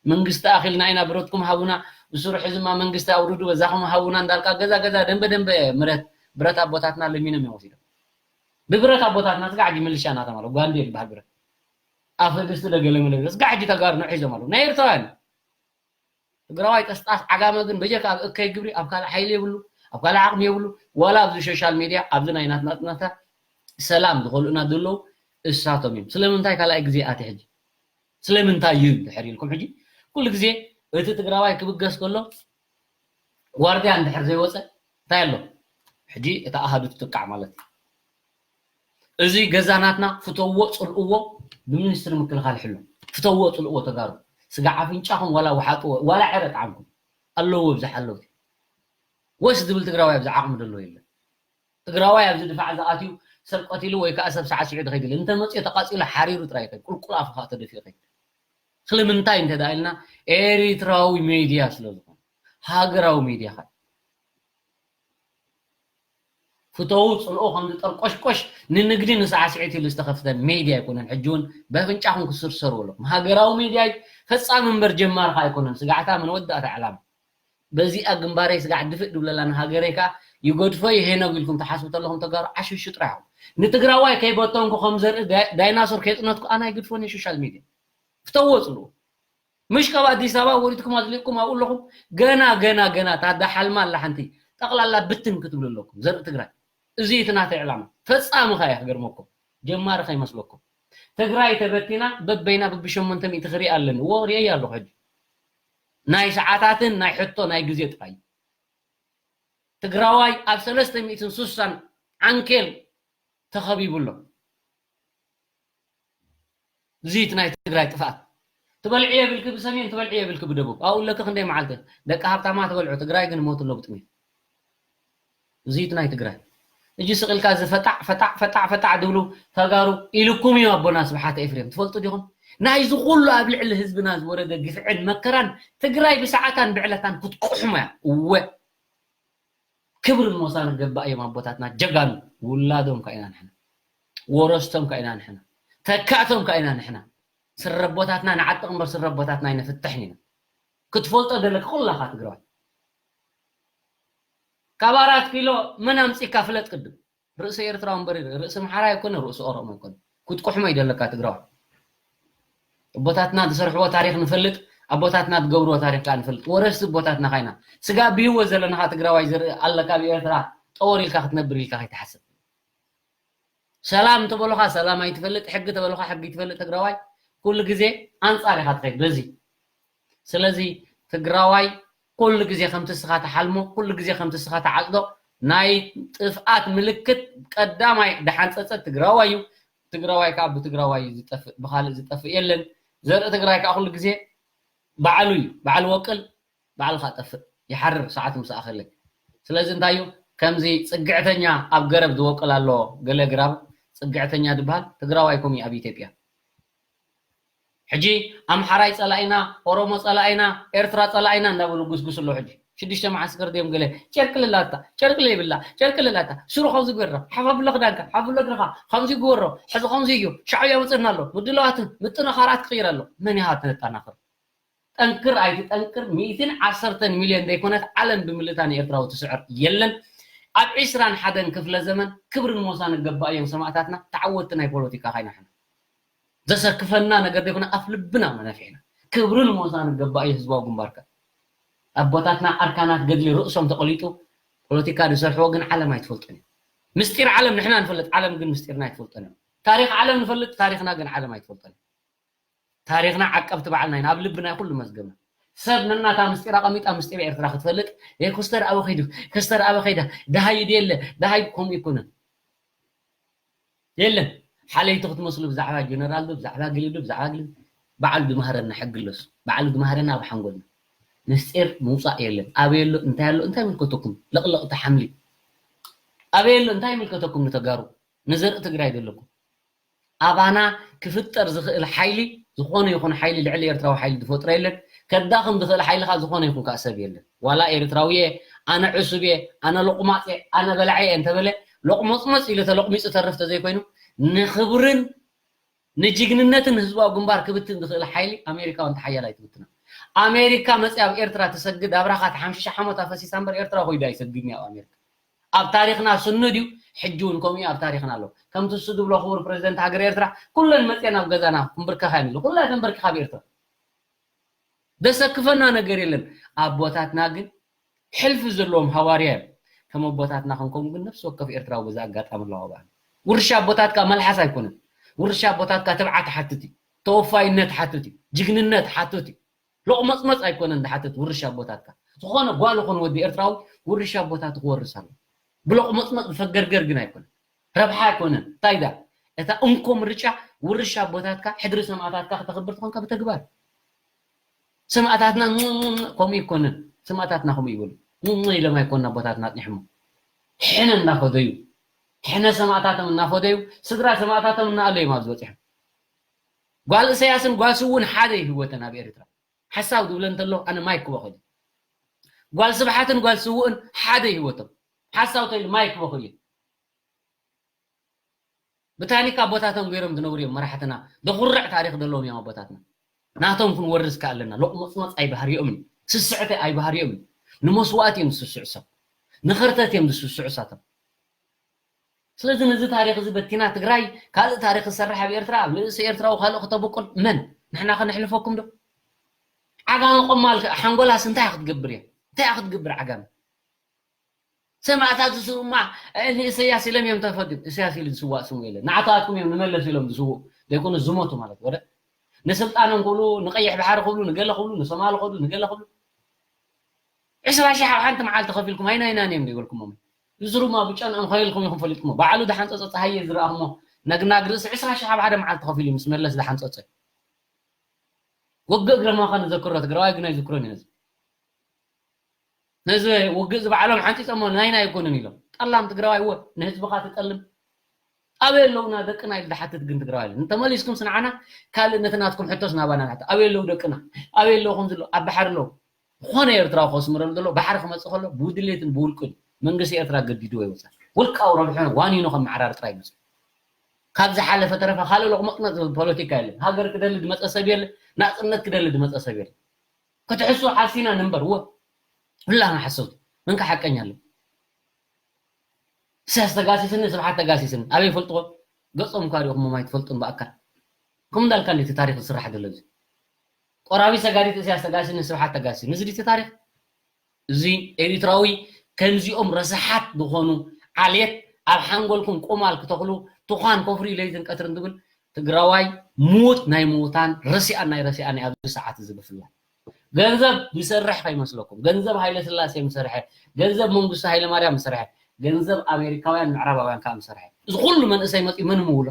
መንግስቲ ኣኺልና ኢና ብረትኩም ሃቡና፣ ብስሩ ሕዝማ መንግስቲ ኣውርዱ፣ በዛኹም ሃቡና እንዳልካ ገዛ ገዛ ደንበ ደንበ ምረት፣ ብረት ኣቦታትና ለሚኖም እዮም ወሲዶም። ብብረት ኣቦታትና ስጋዕ ሕጂ ምልሻ እናተማለዉ፣ ጓንዴ ዝበሃል ብረት። ኣፈ ድስቲ ደገለ መለ ብረት፣ ስጋዕ ሕጂ ተጋሩ ንዕሒዞም ኣለዉ። ናይ ኤርትራውያን ትግራዋይ ጠስጣስ ዓጋመ ግን በጀካ ኣብ እከይ ግብሪ ኣብ ካልእ ሓይሊ የብሉ፣ ኣብ ካልእ ዓቕሚ የብሉ። ዋላ ኣብዚ ሶሻል ሚድያ ኣብዚ ናይ ናትናትናታ ሰላም ዝኸልኡና ዘለዉ እሳቶም እዮም። ስለምንታይ ካልኣይ ግዜ ኣቲ ሕጂ? ስለምንታይ እዩ ድሕር ኢልኩም ሕጂ? ኩሉ ግዜ እቲ ትግራዋይ ክብገስ ከሎ ዋርድያ እንድሕር ዘይወፀ እንታይ ኣሎ? ሕጂ እታ ኣሃዱ ትጥቃዕ ማለት እዩ። እዚ ገዛ ናትና ፍተዎ ፅልእዎ ብሚኒስትሪ ምክልኻል ሕሎ። ፍተዎ ፅልእዎ ተጋሩ። ስጋ ኣፍንጫኹም ዋላ ውሓጥዎ፣ ዋላ ዕረ ጣዕምኩም ኣለዎ ብዝሓለውቲ። ወስ ዝብል ትግራዋይ ኣብዚ ዓቕሚ ደሎ የለን። ትግራዋይ ኣብዚ ድፋዕ ዝኣትዩ ሰብ ቀቲሉ ወይ ከዓ ሰብ ሳዕሲዑ ዝኸይድ የለን። እንተመፅዮ ተቃፂሉ ሓሪሩ ጥራይ ይኸይድ። ቁልቁል ኣፉ ከዓ ተደፊኡ ይኸይድ። ስለምንታይ እንተ ደኣ ኢልና ኤሪትራዊ ሚድያ ስለ ዝኾነ። ሃገራዊ ሚድያ ኸ ፍተዉ ፅልኦ ከም ዝጠርቆሽቆሽ ንንግዲ ንሳዕስዒት ኢሉ ዝተኸፍተ ሜድያ ኣይኮነን። ሕጂ እውን በፍንጫኹም ክስርሰሩ ኣለኹም። ሃገራዊ ሜድያ እዩ። ፈፃሚ እምበር ጀማሪ ኸ ኣይኮነን። ስጋዕታ መን ወዳእታ ዕላማ። በዚኣ ግንባረይ ስጋዕ ድፍእ ድብለላ ንሃገረይ ከዓ ይገድፎ ይሄነጉ ኢልኩም ትሓስቡ ተለኹም ተጋሩ ዓሽሹ ጥራሕ። ንትግራዋይ ከይበተንኩ ከም ዘርኢ ዳይ- ዳይናሶር ከይፅነትኩ ኣነ ኣይግድፎን እየ ሶሻል ሚድያ። ፍተዎ ፅልኦ። ምሽ ካብ ኣዲስ ኣበባ ወሪድኩም ኣዝሊቕኩም ኣብኡ ኣለኹም። ገና ገና ገና እታ ዳሓልማ ኣላ ሓንቲ ጠቕላላ ብትን ክትብሉ ኣለኩም። ዘርኢ ትግራይ እዚ እቲ ናተይ ዕላማ። ፈጻሚ ኸኣ እየ ክገርመኩም። ጀማሪ ከይመስለኩም። ትግራይ ተበቲና በበይና ብብሸሞንተ ሚእቲ ክርኢ ኣለኒ። እዎ ርእየ ኣለኹ ሕጂ። ናይ ሰዓታትን ናይ ሕቶ ናይ ግዜ ጥራይ። ትግራዋይ ኣብ ሰለስተ ሚእትን ስሳን ዓንኬል ተኸቢቡ ኣሎ። እዚ እቲ ናይ ትግራይ ጥፍኣት። ትበልዒ የብልኪ ብሰሜን፣ ትበልዒ የብልኪ ብደቡብ። ኣብኡ ኣለኪ ክንደይ መዓልቲ? ደቂ ሃብታማ ትበልዑ፣ ትግራይ ግን ሞት ኣሎ ብጥሜት። እዚ እቲ ናይ ትግራይ። እጂ ስቕ ኢልካ እዚ ፈጣዕ፣ ፈጣዕ፣ ፈጣዕ፣ ፈጣዕ ድብሉ ተጋሩ ኢልኩም እዩ ኣቦና ስብሓት ኤፍሬም። ትፈልጡ ዲኹም? ናይዚ ኩሉ ኣብ ልዕሊ ህዝብና ዝወረደ ግፍዕን መከራን ትግራይ ብሰዓታን ብዕለታን ክትቁሕሞ እያ። እወ። ክብርን ሞሳን ገባእ እዮም ኣቦታትና ጀጋኑ። ውላዶም ከ ኢና ንሕና። ወረስቶም ከ ኢና ንሕና። ተካእቶም ከ ኢና ንሕና። ስረ ኣቦታትና ንዓጥቕ እምበር ስረ ኣቦታትና ኣይነፍትሕን ኢና። ክትፈልጦ ዘለካ ኩላኻ ትግራዋይ። ካብ ኣራት ኪሎ መን ኣምጺካ ፍለጥ ቅድም። ርእሲ ኤርትራዊ እምበር ርእሲ ኣምሓራ ኣይኮነ፣ ርእሲ ኦሮሞ ኣይኮነ። ክትቁሕሞ እዩ ዘለካ ትግራዋይ። ኣቦታትና ዝሰርሕዎ ታሪኽ ንፈልጥ፣ ኣቦታትና ዝገብርዎ ታሪኽ ከኣ ንፈልጥ። ወረስቲ ኣቦታትና ኻይና። ስጋ ብህይወት ዘለናኻ ትግራዋይ ዘርኢ ኣለካ ኣብ ኤርትራ ጠወር ኢልካ ክትነብር ኢልካ ከይትሓስብ። ሰላም ተበሉኻ ሰላም ኣይትፈልጥ፣ ሕጊ ተበሉኻ ሕጊ ትፈልጥ ትግራዋይ ኩሉ ግዜ ኣንጻር ኢኻ ትኸይድ። በዚ ስለዚ ትግራዋይ ኩሉ ግዜ ከምቲ እስኻ ትሓልሞ፣ ኩሉ ግዜ ከምቲ እስኻ ትዓጽዶ ናይ ጥፍኣት ምልክት ቀዳማይ ደሓንጸጸ ትግራዋይ እዩ። ትግራዋይ ከዓ ብትግራዋይ እዩ ዝጠፍእ፣ ብኻልእ ዝጠፍእ የለን። ዘርኢ ትግራይ ከዓ ኩሉ ግዜ ባዕሉ እዩ፣ ባዕሉ ወቅል፣ ባዕልኻ ጠፍእ፣ ይሓርር ሰዓቱ ምስ ኣኸለ። ስለዚ እንታይ እዩ ከምዚ ጽግዕተኛ ኣብ ገረብ ዝወቅል ኣሎ፣ ገለ ግራብ ጽግዕተኛ ዝበሃል ትግራዋይ ኮም እዩ ኣብ ኢትዮጵያ። ሕጂ ኣምሓራይ ጸላኢና፣ ኦሮሞ ጸላኢና፣ ኤርትራ ጸላኢና እንዳበሉ ጉስጉስ ኣለዉ። ሕጂ ሽዱሽተ መዓልቲ ስገር ድዮም ገለ ጨርቂ ልላታ ጨርቂ ለይብላ ጨርቂ ልላታ ስሩ ከምዚ ግበራ ሓፋብሎ ክዳንካ ሓፍሎ እግርኻ ከምዚ ግበሮ ሕዚ ከምዚ እዩ ሻዕብያ መፅና ኣሎ ምድለዋትን ምጥንኻራት ክቕይር ኣሎ መን ይሃ ተነጣናኽር ጠንክር ኣይትጠንክር ሚእትን ዓሰርተን ሚልዮን ዘይኮነት ዓለም ብምልእታ ንኤርትራዊ ትስዕር የለን ኣብ ዒስራን ሓደን ክፍለ ዘመን ክብርን ሞሳን ገባእ እዮም ሰማእታትና ተዓወትቲ ናይ ፖለቲካ ካይናሕና ዘሰክፈና ነገር ዘይኮነ ኣፍ ልብና መነፊዕና ክብርን ሞሳን ገባእ እዩ ህዝባዊ ግንባርካ ኣቦታትና ኣርካናት ገድሊ ርእሶም ተቐሊጡ ፖለቲካ ዝሰርሕዎ ግን ዓለም ኣይትፈልጦን እዩ ምስጢር ዓለም ንሕና ንፈልጥ ዓለም ግን ምስጢርና ኣይትፈልጦን እዩ ታሪክ ዓለም ንፈልጥ ታሪክና ግን ዓለም ኣይትፈልጦን እዩ ታሪክና ዓቀብቲ ባዕልና ኢና ኣብ ልብና ኩሉ መዝገብና ሰብ ነናታ ምስጢር ኣቐሚጣ ምስጢር ኤርትራ ክትፈልጥ የኩስተር ኣበ ከይዱ ከስተር ኣበ ከይዳ ደሃይ ድየለ ደሃይ ከምኡ ይኮነን የለን ሓለይቲ ክትመስሉ ብዛዕባ ጀነራል ዶ ብዛዕባ ገሊሉ ብዛዕባ ገሊሉ በዓሉ ዝመሃረና ሕጊ ኣለሱ በዓሉ ዝመሃረና ኣብ ሓንጎልና ምስጢር ምውፃእ የለን ኣበየሎ እንታይ ኣሎ እንታይ ምልከተኩም ለቕለቕቲ ሓምሊ ኣበየሎ እንታይ ምልከተኩም ንተጋሩ ንዘርኢ ትግራይ ዘለኩም ኣባና ክፍጠር ዝኽእል ሓይሊ ዝኾነ ይኹን ሓይሊ ልዕሊ ኤርትራዊ ሓይሊ ዝፈጥሮ የለን ከዳኽም ዝኽእል ሓይሊ ካ ዝኾነ ይኹን ከዓ ሰብ የለን ዋላ ኤርትራዊ እየ ኣነ ዕሱብ እየ ኣነ ሎቕማፅ እየ ኣነ በላዒ እየ እንተበለ ሎቕሞፅመፅ ኢሉ ተሎቕሚፁ ተርፍ ተዘይኮይኑ ንኽብርን ንጅግንነትን ህዝባዊ ግንባር ክብትን ዝኽእል ሓይሊ ኣሜሪካ ወንቲ ሓያል ኣይትብትና ኣሜሪካ መፅያ ኣብ ኤርትራ ትሰግድ ኣብራኻ ሓምሽሻ ሓሞት ኣፈሲሳ እምበር ኤርትራ ኮይዳ ኣይሰግድን ኣብ ኣሜሪካ ኣብ ታሪኽና ስኑ ድዩ ሕጂ እውን ከምኡ ኣብ ታሪኽና ኣሎ ከምቲ እሱ ዝብሎ ክቡር ፕሬዚደንት ሃገር ኤርትራ ኩለን መፅየን ኣብ ገዛና ክንብርከኻ ንሉ ኩላ ተንበርኪኻ ኣብ ኤርትራ ዘሰክፈና ነገር የለን ኣቦታትና ግን ሕልፊ ዘለዎም ሃዋርያ እዮም ከም ኣቦታትና ክንከውን ግን ነፍሲ ወከፍ ኤርትራዊ በዚ ኣጋጣሚ ኣለዋወ ውርሻ ኣቦታትካ መልሓስ ኣይኮነን ውርሻ ኣቦታትካ ትብዓት ሓትት እዩ ተወፋይነት ሓትት እዩ ጅግንነት ሓትት እዩ ሎቕመፅመፅ ኣይኮነን ዝሓትት ውርሻ ኣቦታትካ ዝኾነ ጓል ኾነ ወዲ ኤርትራዊ ውርሻ ኣቦታቱ ክወርስ ኣሎ ብሎቕመፅመፅ ብፈገርገር ግን ኣይኮነን ረብሓ ኣይኮነን እንታይ ዳ እታ እንኮ ምርጫ ውርሻ ኣቦታትካ ሕድሪ ሰማእታትካ ክተኽብር ትኾንካ ብተግባር ሰማእታትና ከምኡ ይኮነን ሰማእታትና ከምኡ ይበሉ ኢሎም ኣይኮና ኣቦታትና ኣፅኒሖሞ ሕነ እናፈደዩ ሕነ ሰማእታቶም እናፈደዩ ስድራ ሰማእታቶም እናኣለዮም ኣብ ዝበፅሖም ጓል እሰያስን ጓል ስውን ሓደ ህይወተን ኣብ ኤርትራ ሓሳብ ዝብለ እንተሎ ኣነ ማይክ ክበኽል ጓል ስብሓትን ጓል ስውእን ሓደ ህይወቶም ሓሳብ ተይሉ ማይክ ክበኽል እዩ ብታኒካ ኣቦታቶም ገይሮም ዝነብሩ እዮም መራሕትና ዘኹርዕ ታሪክ ዘለዎም እዮም ኣቦታትና ናቶም ክንወርስ ከኣለና ሎቕመፅመፅ ኣይባህርዮምን ስስዕቲ ኣይባህርዮምን ንመስዋእት እዮም ዝስስዑ ሰብ ንኸርተት እዮም ዝስስዑ ሳቶም ስለዚ ነዚ ታሪክ እዚ በቲና ትግራይ ካልእ ታሪክ ዝሰርሕ ኣብ ኤርትራ ኣብ ልእሲ ኤርትራዊ ካልእ ክተበቁል መን ንሕና ከነሕልፈኩም ዶ ዓጋመ ቆማል ሓንጎላስ እንታይ ክትገብር እያ እንታይ ክትገብር ዓጋመ ሰማእታት ዝስውማ ንእሰያስ ኢሎም እዮም ተፈዲም እሰያስ ኢሉ ዝስዋእ ስሙ የለን ንዓታትኩም እዮም ንመለስ ኢሎም ዝስውኡ ዘይኮነ ዝሞቱ ማለት ወደ ንስልጣኖም ክብሉ ንቀይሕ ባሕሪ ክብሉ ንገለ ክብሉ ንሶማሊ ክብሉ ንገለ ክብሉ ዕስራ ሺሕ ኣብ ሓንቲ መዓልቲ ከፊልኩም ኣይናይናን እዮም ዘይበልኩሞም ዝሩማ ብጨንኦም ከይልኩም ኢኹም ፈሊጥኩሞ ባዕሉ ዝሓንፀፀ ፀሃየ ዝረኣኹሞ ነግናግ ርእሲ ዕስራ ሺሕ ኣብ ሓደ መዓልቲ ከፊሉ ምስ መለስ ዝሓንፀፀ ወገ እግረ ማኻ ንዘክሮ ትግራዋይ ግን ኣይዝክሮን እዩ ነዚ ውግእ ዝበዓሎም ሓንፂፆሞ ናይና ኣይኮኑን ኢሎም ጠላም ትግራዋይ ወ ንህዝብኻ ትጠልም ኣበይ ኣለውና ደቅና ኢሉ ዝሓትት ግን ትግራዋይ ኣሎ እንተመሊስኩም ስንዓና ካልእ ነቲ ናትኩም ሕቶስ ናባና ንሕቶ ኣበይ ኣለዉ ደቅና ኣበይ ኣለዉ ከም ዝሎ ኣብ ባሕሪ ኣለዉ ዝኾነ ኤርትራዊ ከስምረሉ ዘሎ ባሕሪ ክመፅእ ከሎ ብድሌትን ብውልቅን መንግስቲ ኤርትራ ገዲድዎ ይወፅእ ውልቃዊ ረብሑ ዋኒኑ ከም መዓራር ጥራይ ይመፅእ ካብ ዝሓለፈ ተረፈ ካልእ ሎቕመጥመጥ ዝብል ፖለቲካ የለን ሃገር ክደሊ ዝመፀ ሰብ የለ ናፅነት ክደሊ ዝመፀ ሰብ የለ ክትሕሱ ሓሲና ንንበር ወ ሁላና ሓሰውቲ መንካ ሓቀኛ ኣሎ እሰያስ ተጋሲስኒ ስብሓት ተጋሲስኒ ኣበይ ይፈልጥዎ ገፆም እኳ ሪኢኹሞም ኣይትፈልጡን ብኣካል ከም እንዳልካ እንዴት ታሪክ ዝስራሕ ዘሎ እዚ ቆራቢ ሰጋዲት እሰያስ ተጋሲስኒ ስብሓት ተጋሲስኒ እዚ ድቲ ታሪክ እዚ ኤሪትራዊ ከምዚኦም ረሳሓት ዝኾኑ ዓሌት ኣብ ሓንጎልኩም ቁማል ክተኽሉ ትዃን ኮፍሪ ለይትን ቀትርን ዝብል ትግራዋይ ምዉት ናይ ምዉታን ረሲኣን ናይ ረሲኣን ኣብዚ ሰዓት እዚ ብፍላይ ገንዘብ ዝሰርሕ ከይመስለኩም ገንዘብ ሃይለ ስላሴ ምሰርሐ ገንዘብ መንግስቱ ሃይለ ማርያም ምሰርሐ ገንዘብ ኣሜሪካውያን ምዕራባውያን ከዓ ምሰርሐ እዚ ኩሉ መንእሰይ መፅኡ መን ምውሎ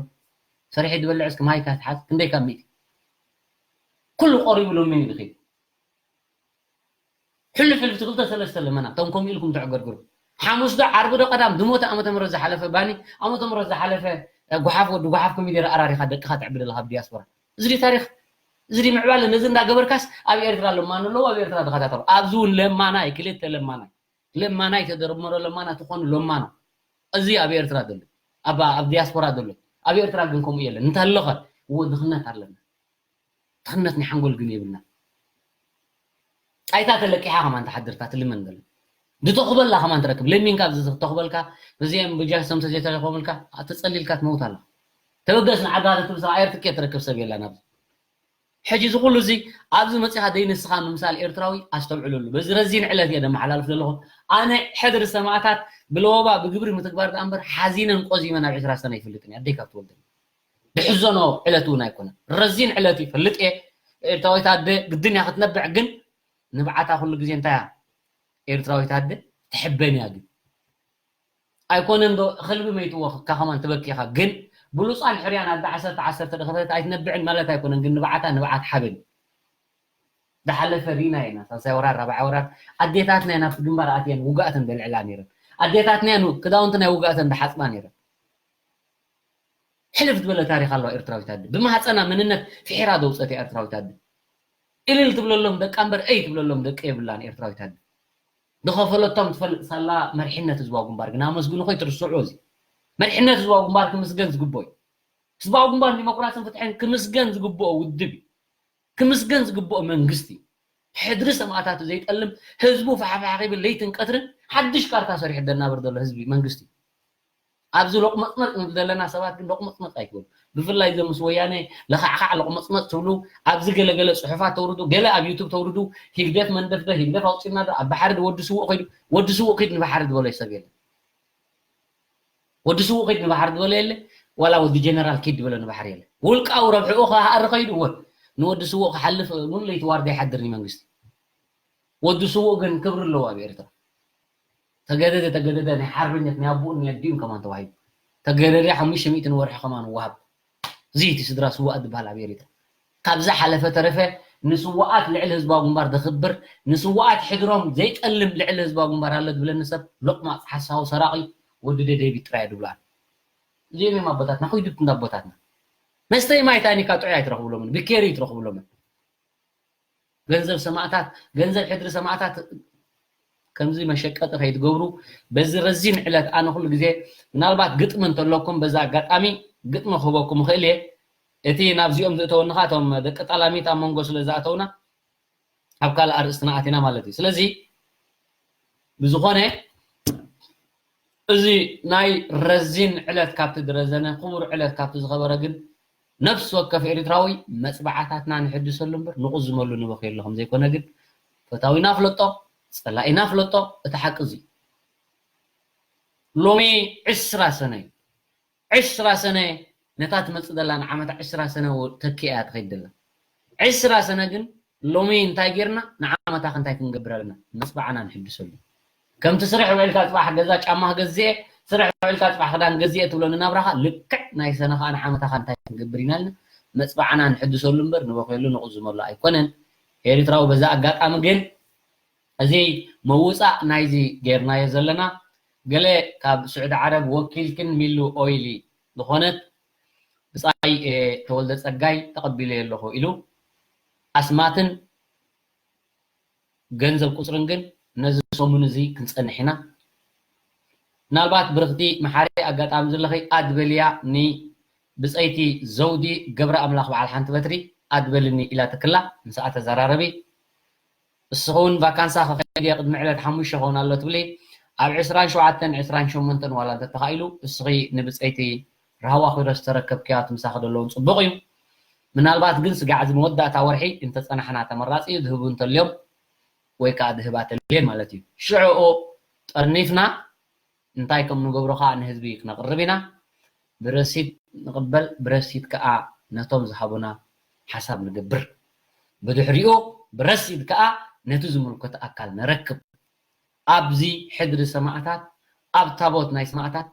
ሰሪሐ ዝበልዕ እስኪ ማይካ ትሓዝ ክንደይ ካብ ሚእቲ ኩሉ ቆሪቡ ሎሚ ንብኺ ሕልፍ ሕልፍ ትክልተ ሰለስተ ለመና እቶም ከምኡ ኢልኩም ተዕገርግሩ ሓሙስ ዶ ዓርቢ ዶ ቀዳም ዝሞተ ዓመተ ምህረት ዝሓለፈ ባኒ ዓመተ ምህረት ዝሓለፈ ጓሓፍ ወዲ ጓሓፍ ኮሚደረ ኣራሪኻ ደቅኻ ተዕቢ ዘለኻ ኣብ ዲያስፖራ እዚ ድዩ ታሪክ እዚ ምዕባለ ነዚ እንዳገበርካስ ኣብ ኤርትራ ለማኒ ኣለዉ፣ ኣብ ኤርትራ ድኻታት ኣለዉ። ኣብዚ እውን ለማናይ፣ ክልተ ለማናይ፣ ለማናይ ተደረመሮ ለማና ትኾኑ ለማና። እዚ ኣብ ኤርትራ ዘሎ፣ ኣብ፣ ኣብ ዲያስፖራ ዘሎ። ኣብ ኤርትራ ግን ከምኡ የለን። እንተለኸ፣ እዎ ድኽነት ኣለና። ድኽነት ናይ ሓንጎል ግን የብልና። ጣይታ ተለቂሓ ከማን ትሓድር፣ እታ ትልመን ዘላ። ድተኹበላ ከማን ትረክብ። ለሚንካ ኣብዚ ተኹበልካ፣ እዚኦም ብጃ ሰምተ ዘይተረኸሙልካ፣ ተጸሊልካ ትመውት ኣለኻ። ተበገስ ንዓጋ ትብል ሰብ ኣየር ትኬት ትረክብ ሰብ የላን ኣብዚ። ሕጂ እዚ ኩሉ እዚ ኣብዚ መጺኻ ደይ ንስኻ ምምሳል ኤርትራዊ ኣስተውዕለሉ። በዚ ረዚን ዕለት እየ ደመሓላልፍ ዘለኹ። ኣነ ሕድሪ ሰማእታት ብለወባ ብግብሪ ምትግባር ደኣ እምበር ሓዚነን ቆዚመን ኣብ ዕስራ ሰነ ኣይፈልጥን እየ። ኣደይ ካብ ትወልደኒ ድሕዘኖ ዕለት እውን ኣይኮነን። ረዚን ዕለት ይፈልጥ እየ። ኤርትራዊት ኣደ ግድን እያ ክትነብዕ፣ ግን ንብዓታ ኩሉ ግዜ እንታይ እያ? ኤርትራዊት ኣደ ትሕበን እያ። ግን ኣይኮነን ዶ ከልቢ መይትዎ ከ ከማን ትበኪኻ? ግን ብሉጻን ሕርያን ኣደ ዓሰርተ ዓሰርተ ድኸተት ኣይትነብዕን ማለት ኣይኮነን። ግን ንብዓታ ንብዓት ሓበን እዩ። ዝሓለፈ ርኢና ኢና። ሳልሳይ ወራር፣ ራብዓይ ወራር ኣዴታትና እየን ኣብቲ ግንባር ኣትየን ውግኣተን ዘልዕላ ነይረን። ኣዴታትና እየን ክዳውንቲ ናይ ውግኣተን ዝሓጽባ ነይረን። ሕልፍ ዝበለ ታሪኽ ኣለዋ ኤርትራዊት ኣደ። ብማህፀና መንነት ፍሒራ ዘውፀት እያ ኤርትራዊት ኣደ። እልል ትብለሎም ደቃ እምበር እይ ትብለሎም ደቂ የብላን ኤርትራዊት ኣደ። ዝኸፈለቶም ትፈልጥ ሳላ መሪሕነት ህዝባዊ ግንባር ግን ኣመስግኑ ኾይ ትርስዑ። እዚ መሪሕነት ህዝባዊ ግንባር ክምስገን ዝግብኦ እዩ። ህዝባዊ ግንባር ዲሞክራስን ፍትሕን ክምስገን ዝግብኦ ውድብ እዩ። ክምስገን ዝግብኦ መንግስቲ እዩ። ሕድሪ ሰማእታቱ ዘይጠልም፣ ህዝቡ ፋሕፋሕ ከይብል ለይትን ቀትርን ሓድሽ ካርታ ሰሪሑ ደናብር ዘሎ ህዝቢ መንግስቲ እዩ። ኣብዚ ሎቕመጽመጽ ንብል ዘለና ሰባት ግን ሎቕመጽመጽ ኣይትበሉ። ብፍላይ እዞም ምስ ወያነ ለኻዕኻዕ ሎቕመጽመጽ ትብሉ፣ ኣብዚ ገለገለ ጽሑፋት ተውርዱ፣ ገለ ኣብ ዩቱብ ተውርዱ፣ ሂግደፍ መንደፍደፍ፣ ሂግደፍ ኣውጺእና ዶ፣ ኣብ ባሕሪ ዶ ወዲ ስዉእ ከይዱ፣ ወዲ ስዉእ ኪድ ንባሕሪ ዝበሎ ሰብ የለን። ወዲ ስዉእ ኪድ ንባሕሪ ዝበሎ የለ፣ ዋላ ወዲ ጀነራል ኪድ ዝበሎ ንባሕሪ የለ። ውልቃዊ ረብሕኡ ከሃሪ ከይዱ፣ እወ፣ ንወዲ ስዉእ ክሓልፍ እውን ለይቲ ዋርዳ ይሓድር እዩ መንግስቲ። ወዲ ስዉእ ግን ክብሪ ኣለዎ ኣብ ኤርትራ። ተገደደ፣ ተገደደ፣ ናይ ሓርበኛት ናይ ኣቦኡን ናይ ኣዲኡን ከማን ተዋሂቡ። ተገደደ ሓሙሽተ ሚእቲ ንወርሒ ከማን ወሃብ። እዚ እቲ ስድራ ስዉኣት ዝበሃል ኣብ ኤርትራ። ካብ ዝሓለፈ ተረፈ ንስዉኣት ልዕሊ ህዝባዊ ግንባር ዘኽብር፣ ንስዉኣት ሕድሮም ዘይጠልም ልዕሊ ህዝባዊ ግንባር ኣሎ ዝብለኒ ሰብ ሎቕማጽ ሓሳዊ ሰራቒ ወዲ ደደቢት ጥራይ እየ ዝብሎ ኣነ። እዚኦም እዮም ኣቦታትና፣ ኹይዱ እንዳ ኣቦታትና። መስተይ ማይ ታኒካ ጥዑይ ኣይትረኽብሎምን፣ ብኬሪ ኣይትረኽብሎምን። ገንዘብ ሰማእታት፣ ገንዘብ ሕድሪ ሰማእታት ከምዚ መሸቀጢ ከይትገብሩ። በዚ ረዚን ዕለት ኣነ ኩሉ ግዜ ምናልባት ግጥሚ እንተለኩም በዛ ኣጋጣሚ ግጥሚ ክህበኩም እኽእል እየ። እቲ ናብዚኦም ዝእተወኒ ኸኣ እቶም ደቂ ጠላሚት ኣብ መንጎ ስለ ዝኣተውና ኣብ ካልእ ኣርእስትና ኣቲና ማለት እዩ። ስለዚ ብዝኾነ እዚ ናይ ረዚን ዕለት ካብቲ ዝረዘነ፣ ክቡር ዕለት ካብቲ ዝኸበረ ግን ነፍሲ ወከፍ ኤርትራዊ መጽባዕታትና ንሕድሰሉ እምበር ንቑዝመሉ ንበኽየሉ ከም ዘይኮነ ግን ፈታዊና ፍለጦ፣ ጸላኢና ፍለጦ። እቲ ሓቂ እዚ እዩ። ሎሚ ዕስራ ሰነ እዩ። ዕስራ ሰነ ነታ ትመጽእ ዘላ ንዓመታ ዕስራ ሰነ ተኪኣ እያ ትኸይድ ዘላ። ዕስራ ሰነ ግን ሎሚ እንታይ ጌርና ንዓመታ ከ እንታይ ክንገብር ኣለና? መጽባዕና ንሕድሰሉ። ከምቲ ስርሕ ውዒልካ ጽባሕ ገዛ ጫማ ክገዝእ እየ፣ ስርሕ ውዒልካ ጽባሕ ክዳን ገዝእ እየ ትብሎ ንናብራኻ ልክዕ ናይ ሰነ ከኣ ንዓመታ ከ እንታይ ክንገብር ኢና ኢልና መጽባዕና ንሕድሰሉ እምበር ንበኽየሉ ንቑዝመሉ ኣይኮነን። ኤርትራዊ በዛ ኣጋጣሚ ግን እዚ ምውጻእ ናይዚ ጌርናዮ ዘለና፣ ገለ ካብ ስዑዲ ዓረብ ወኪልክን ሚሉ ኦይሊ ዝኾነት ብጻይ፣ እ፣ ተወልደ ጸጋይ ተቐቢለዮ ኣለኹ ኢሉ፣ ኣስማትን ገንዘብ ቁጽርን ግን ነዚ ሰሙን እዚ ክንጸንሕ ኢና። ምናልባት ብርኽቲ መሓሪ ኣጋጣሚ ዘለኺ ኣድ በልያ ንብጸይቲ ዘውዲ ገብረ ኣምላኽ በዓል ሓንቲ በትሪ ኣድ በልኒ ኢላ ትክላ፣ ምስኣ ተዘራረቢ። እስኺ እውን ቫካንሳ ክኸይድ እየ ቅድሚ ዕለት ሓሙሽተ ክኸውን ኣሎ ትብሊ። ኣብ ዕስራን ሸውዓተን ዕስራን ሸሞንተን ዋላ እንተተኻኢሉ እስኺ ንብጸይቲ ራህዋ ኪሮስ ተረከብክያ እቲ ምሳኺ ዘለውን ጽቡቕ እዩ። ምናልባት ግን ስጋዕ እዚ መወዳእታ ወርሒ እንተጸናሕና ተመራጺ እዩ። ዝህቡ እንተልዮም ወይ ከኣ ዝህባ ተልየን ማለት እዩ። ሽዑኡ ጠርኒፍና እንታይ ከም ንገብሮ ከኣ ንህዝቢ ክነቕርብ ኢና። ብረሲት ንቕበል፣ ብረሲት ከኣ ነቶም ዝሃቡና ሓሳብ ንገብር። ብድሕሪኡ ብረሲት ከኣ ነቲ ዝምልከቶ ኣካል ነረክብ። ኣብዚ ሕድሪ ሰማእታት፣ ኣብ ታቦት ናይ ሰማእታት፣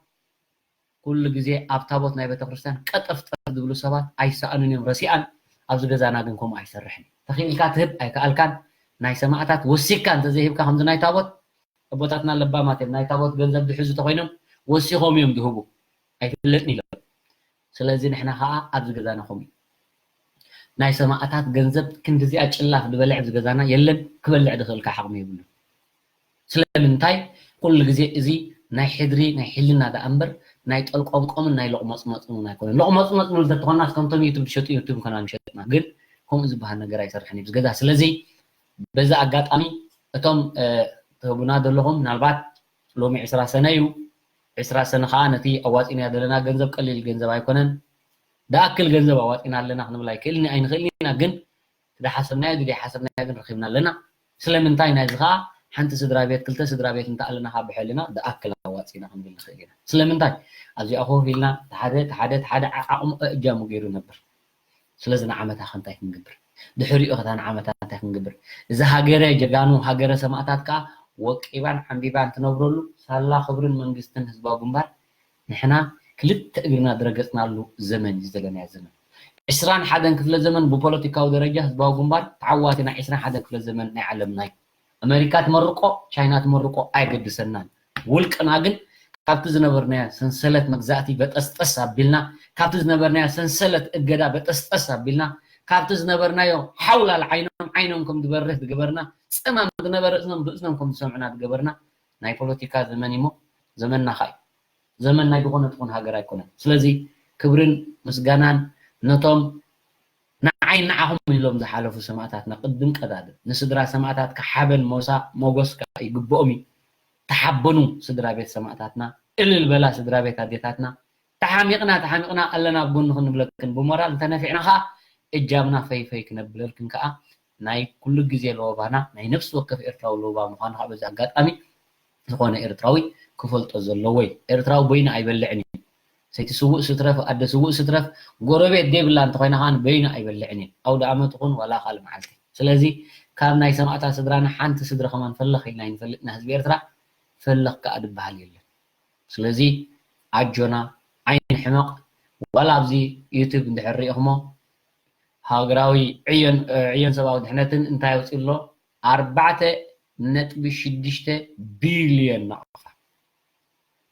ኩሉ ግዜ ኣብ ታቦት ናይ ቤተክርስትያን ቀጠፍጠፍ ዝብሉ ሰባት ኣይሰኣኑን እዮም፣ ረሲኣን። ኣብዚ ገዛና ግን ከምኡ ኣይሰርሕን። ተኽኢልካ ትህብ ኣይከኣልካን። ናይ ሰማእታት ወሲካ እንተዘይህብካ ከምዚ ናይ ታቦት ኣቦታትና ለባማት እዮም። ናይ ታቦት ገንዘብ ዝሕዙ ተኾይኖም ወሲኾም እዮም ዝህቡ። ኣይፍለጥን ኢሎም። ስለዚ ንሕና ኸዓ ኣብዚ ገዛና ከምኡ እዩ። ናይ ሰማእታት ገንዘብ ክንድዚኣ ጭላፍ ዝበልዕ ኣብዚ ገዛና የለን፣ ክበልዕ ዝኽእል ከዓ ዓቕሚ የብሉን። ስለምንታይ? ኩሉ ግዜ እዚ ናይ ሕድሪ ናይ ሕልና ደኣ እምበር ናይ ጠልቆምቆምን ናይ ሎቕመጽመጽን እውን ኣይኮነን። ሎቕመጽመጽ ንብል ተትኾንናስ ከምቶም ዩቱብ ዝሸጡ ዩቱብ ምኾና ምሸጥና፣ ግን ከምኡ ዝበሃል ነገር ኣይሰርሕን እዩ ኣብዚ ገዛ። ስለዚ በዚ ኣጋጣሚ እቶም ትህቡና ዘለኹም ምናልባት ሎሚ ዕስራ ሰነ እዩ። ዕስራ ሰነ ከዓ ነቲ ኣዋፂናዮ ዘለና ገንዘብ ቀሊል ገንዘብ ኣይኮነን። ደኣክል ገንዘብ ኣዋፂና ኣለና ክንብል ኣይክእልን ኣይንኽእልን ኢና፣ ግን ዝሓሰብናዮ ዝደይ ሓሰብናዮ ግን ረኺብና ኣለና። ስለምንታይ ናይዚ ከዓ ሓንቲ ስድራ ቤት ክልተ ስድራ ቤት እንተ ኣለና ካብ ብሕልና ደኣክል ኣዋፂና ክንብል ንኽእል ኢና። ስለምንታይ ኣብዚኣ ኮፍ ኢልና ሓደ ሓደ ሓደ ዓቕሙ እጃሙ ገይሩ ነበር። ስለዚ ንዓመታ ከ እንታይ ክንገብር? ድሕሪኡ ከታ ንዓመታ እንታይ ክንገብር? እዚ ሃገረ ጀጋኑ ሃገረ ሰማእታት ከዓ ወቂባን ዓንቢባን ትነብረሉ ሳላ ክብርን መንግስትን ህዝባዊ ግንባር ንሕና ክልተ እግርና ዝረገጽናሉ ዘመን እዩ ዘለናዮ ዘመን። ዕስራን ሓደን ክፍለ ዘመን ብፖለቲካዊ ደረጃ ህዝባዊ ግንባር ተዓዋቲ ናይ ዕስራን ሓደን ክፍለ ዘመን ናይ ዓለምና እዩ። ኣመሪካ ትመርቆ ቻይና ትመርቆ ኣይገድሰናን። ውልቅና ግን ካብቲ ዝነበርናዮ ሰንሰለት መግዛእቲ በጠስጠስ ኣቢልና፣ ካብቲ ዝነበርናዮ ሰንሰለት እገዳ በጠስጠስ ኣቢልና፣ ካብቲ ዝነበርናዮ ሓውላል ዓይኖም ዓይኖም ከም ዝበርህ ዝገበርና፣ ጸማም ዝነበረ እዝኖም ብእዝኖም ከም ዝሰምዑና ዝገበርና ናይ ፖለቲካ ዘመን እሞ ዘመንና ኸኣ እዩ። ዘመን ናይ ዝኾነ ትኹን ሃገር ኣይኮነን። ስለዚ ክብርን ምስጋናን ነቶም ንዓይ ንዓኹም ኢሎም ዝሓለፉ ሰማእታትና ቅድም ቀዳድም ንስድራ ሰማእታት ከሓበን ሞሳ ሞጎስ ከዓ ይግብኦም እዩ። ተሓበኑ ስድራ ቤት ሰማእታትና፣ እልል በላ ስድራ ቤት ኣዴታትና። ተሓሚቕና ተሓሚቕና ኣለና ኣብ ጎንኽን ንብለክን፣ ብሞራል እንተነፊዕና ከዓ እጃምና ፈይፈይ ክነብለልክን ከዓ ናይ ኩሉ ግዜ ለወባና ናይ ነፍሲ ወከፍ ኤርትራዊ ለወባ ምዃኑ ከዓ በዚ ኣጋጣሚ ዝኾነ ኤርትራዊ ክፈልጦ ዘለዎ እዩ። ኤርትራዊ በይኑ ኣይበልዕን እዩ። ሰይቲ ስውእ ስትረፍ ኣደ ስውእ ስትረፍ ጎረቤት ዘይብላ እንተኾይና ከዓ በይኑ ኣይበልዕን እዩ። ኣውደ ኣመት ይኹን ዋላ ካልእ መዓልቲ። ስለዚ ካብ ናይ ሰማእታት ስድራና ሓንቲ ስድሪ ከማን ፈለኽ ኢልና ኣይንፈልጥና ህዝቢ ኤርትራ። ፈለኽ ከዓ ዝበሃል የለን። ስለዚ ኣጆና ኣይንሕመቕ። ዋላ ኣብዚ ዩቱብ እንድሕር ሪኢኹሞ ሃገራዊ ዕዮን ዕዮን ሰብኣዊ ድሕነትን እንታይ ኣውፂኡ ኣሎ? ኣርባዕተ ነጥቢ ሽዱሽተ ቢልዮን ናቕፋ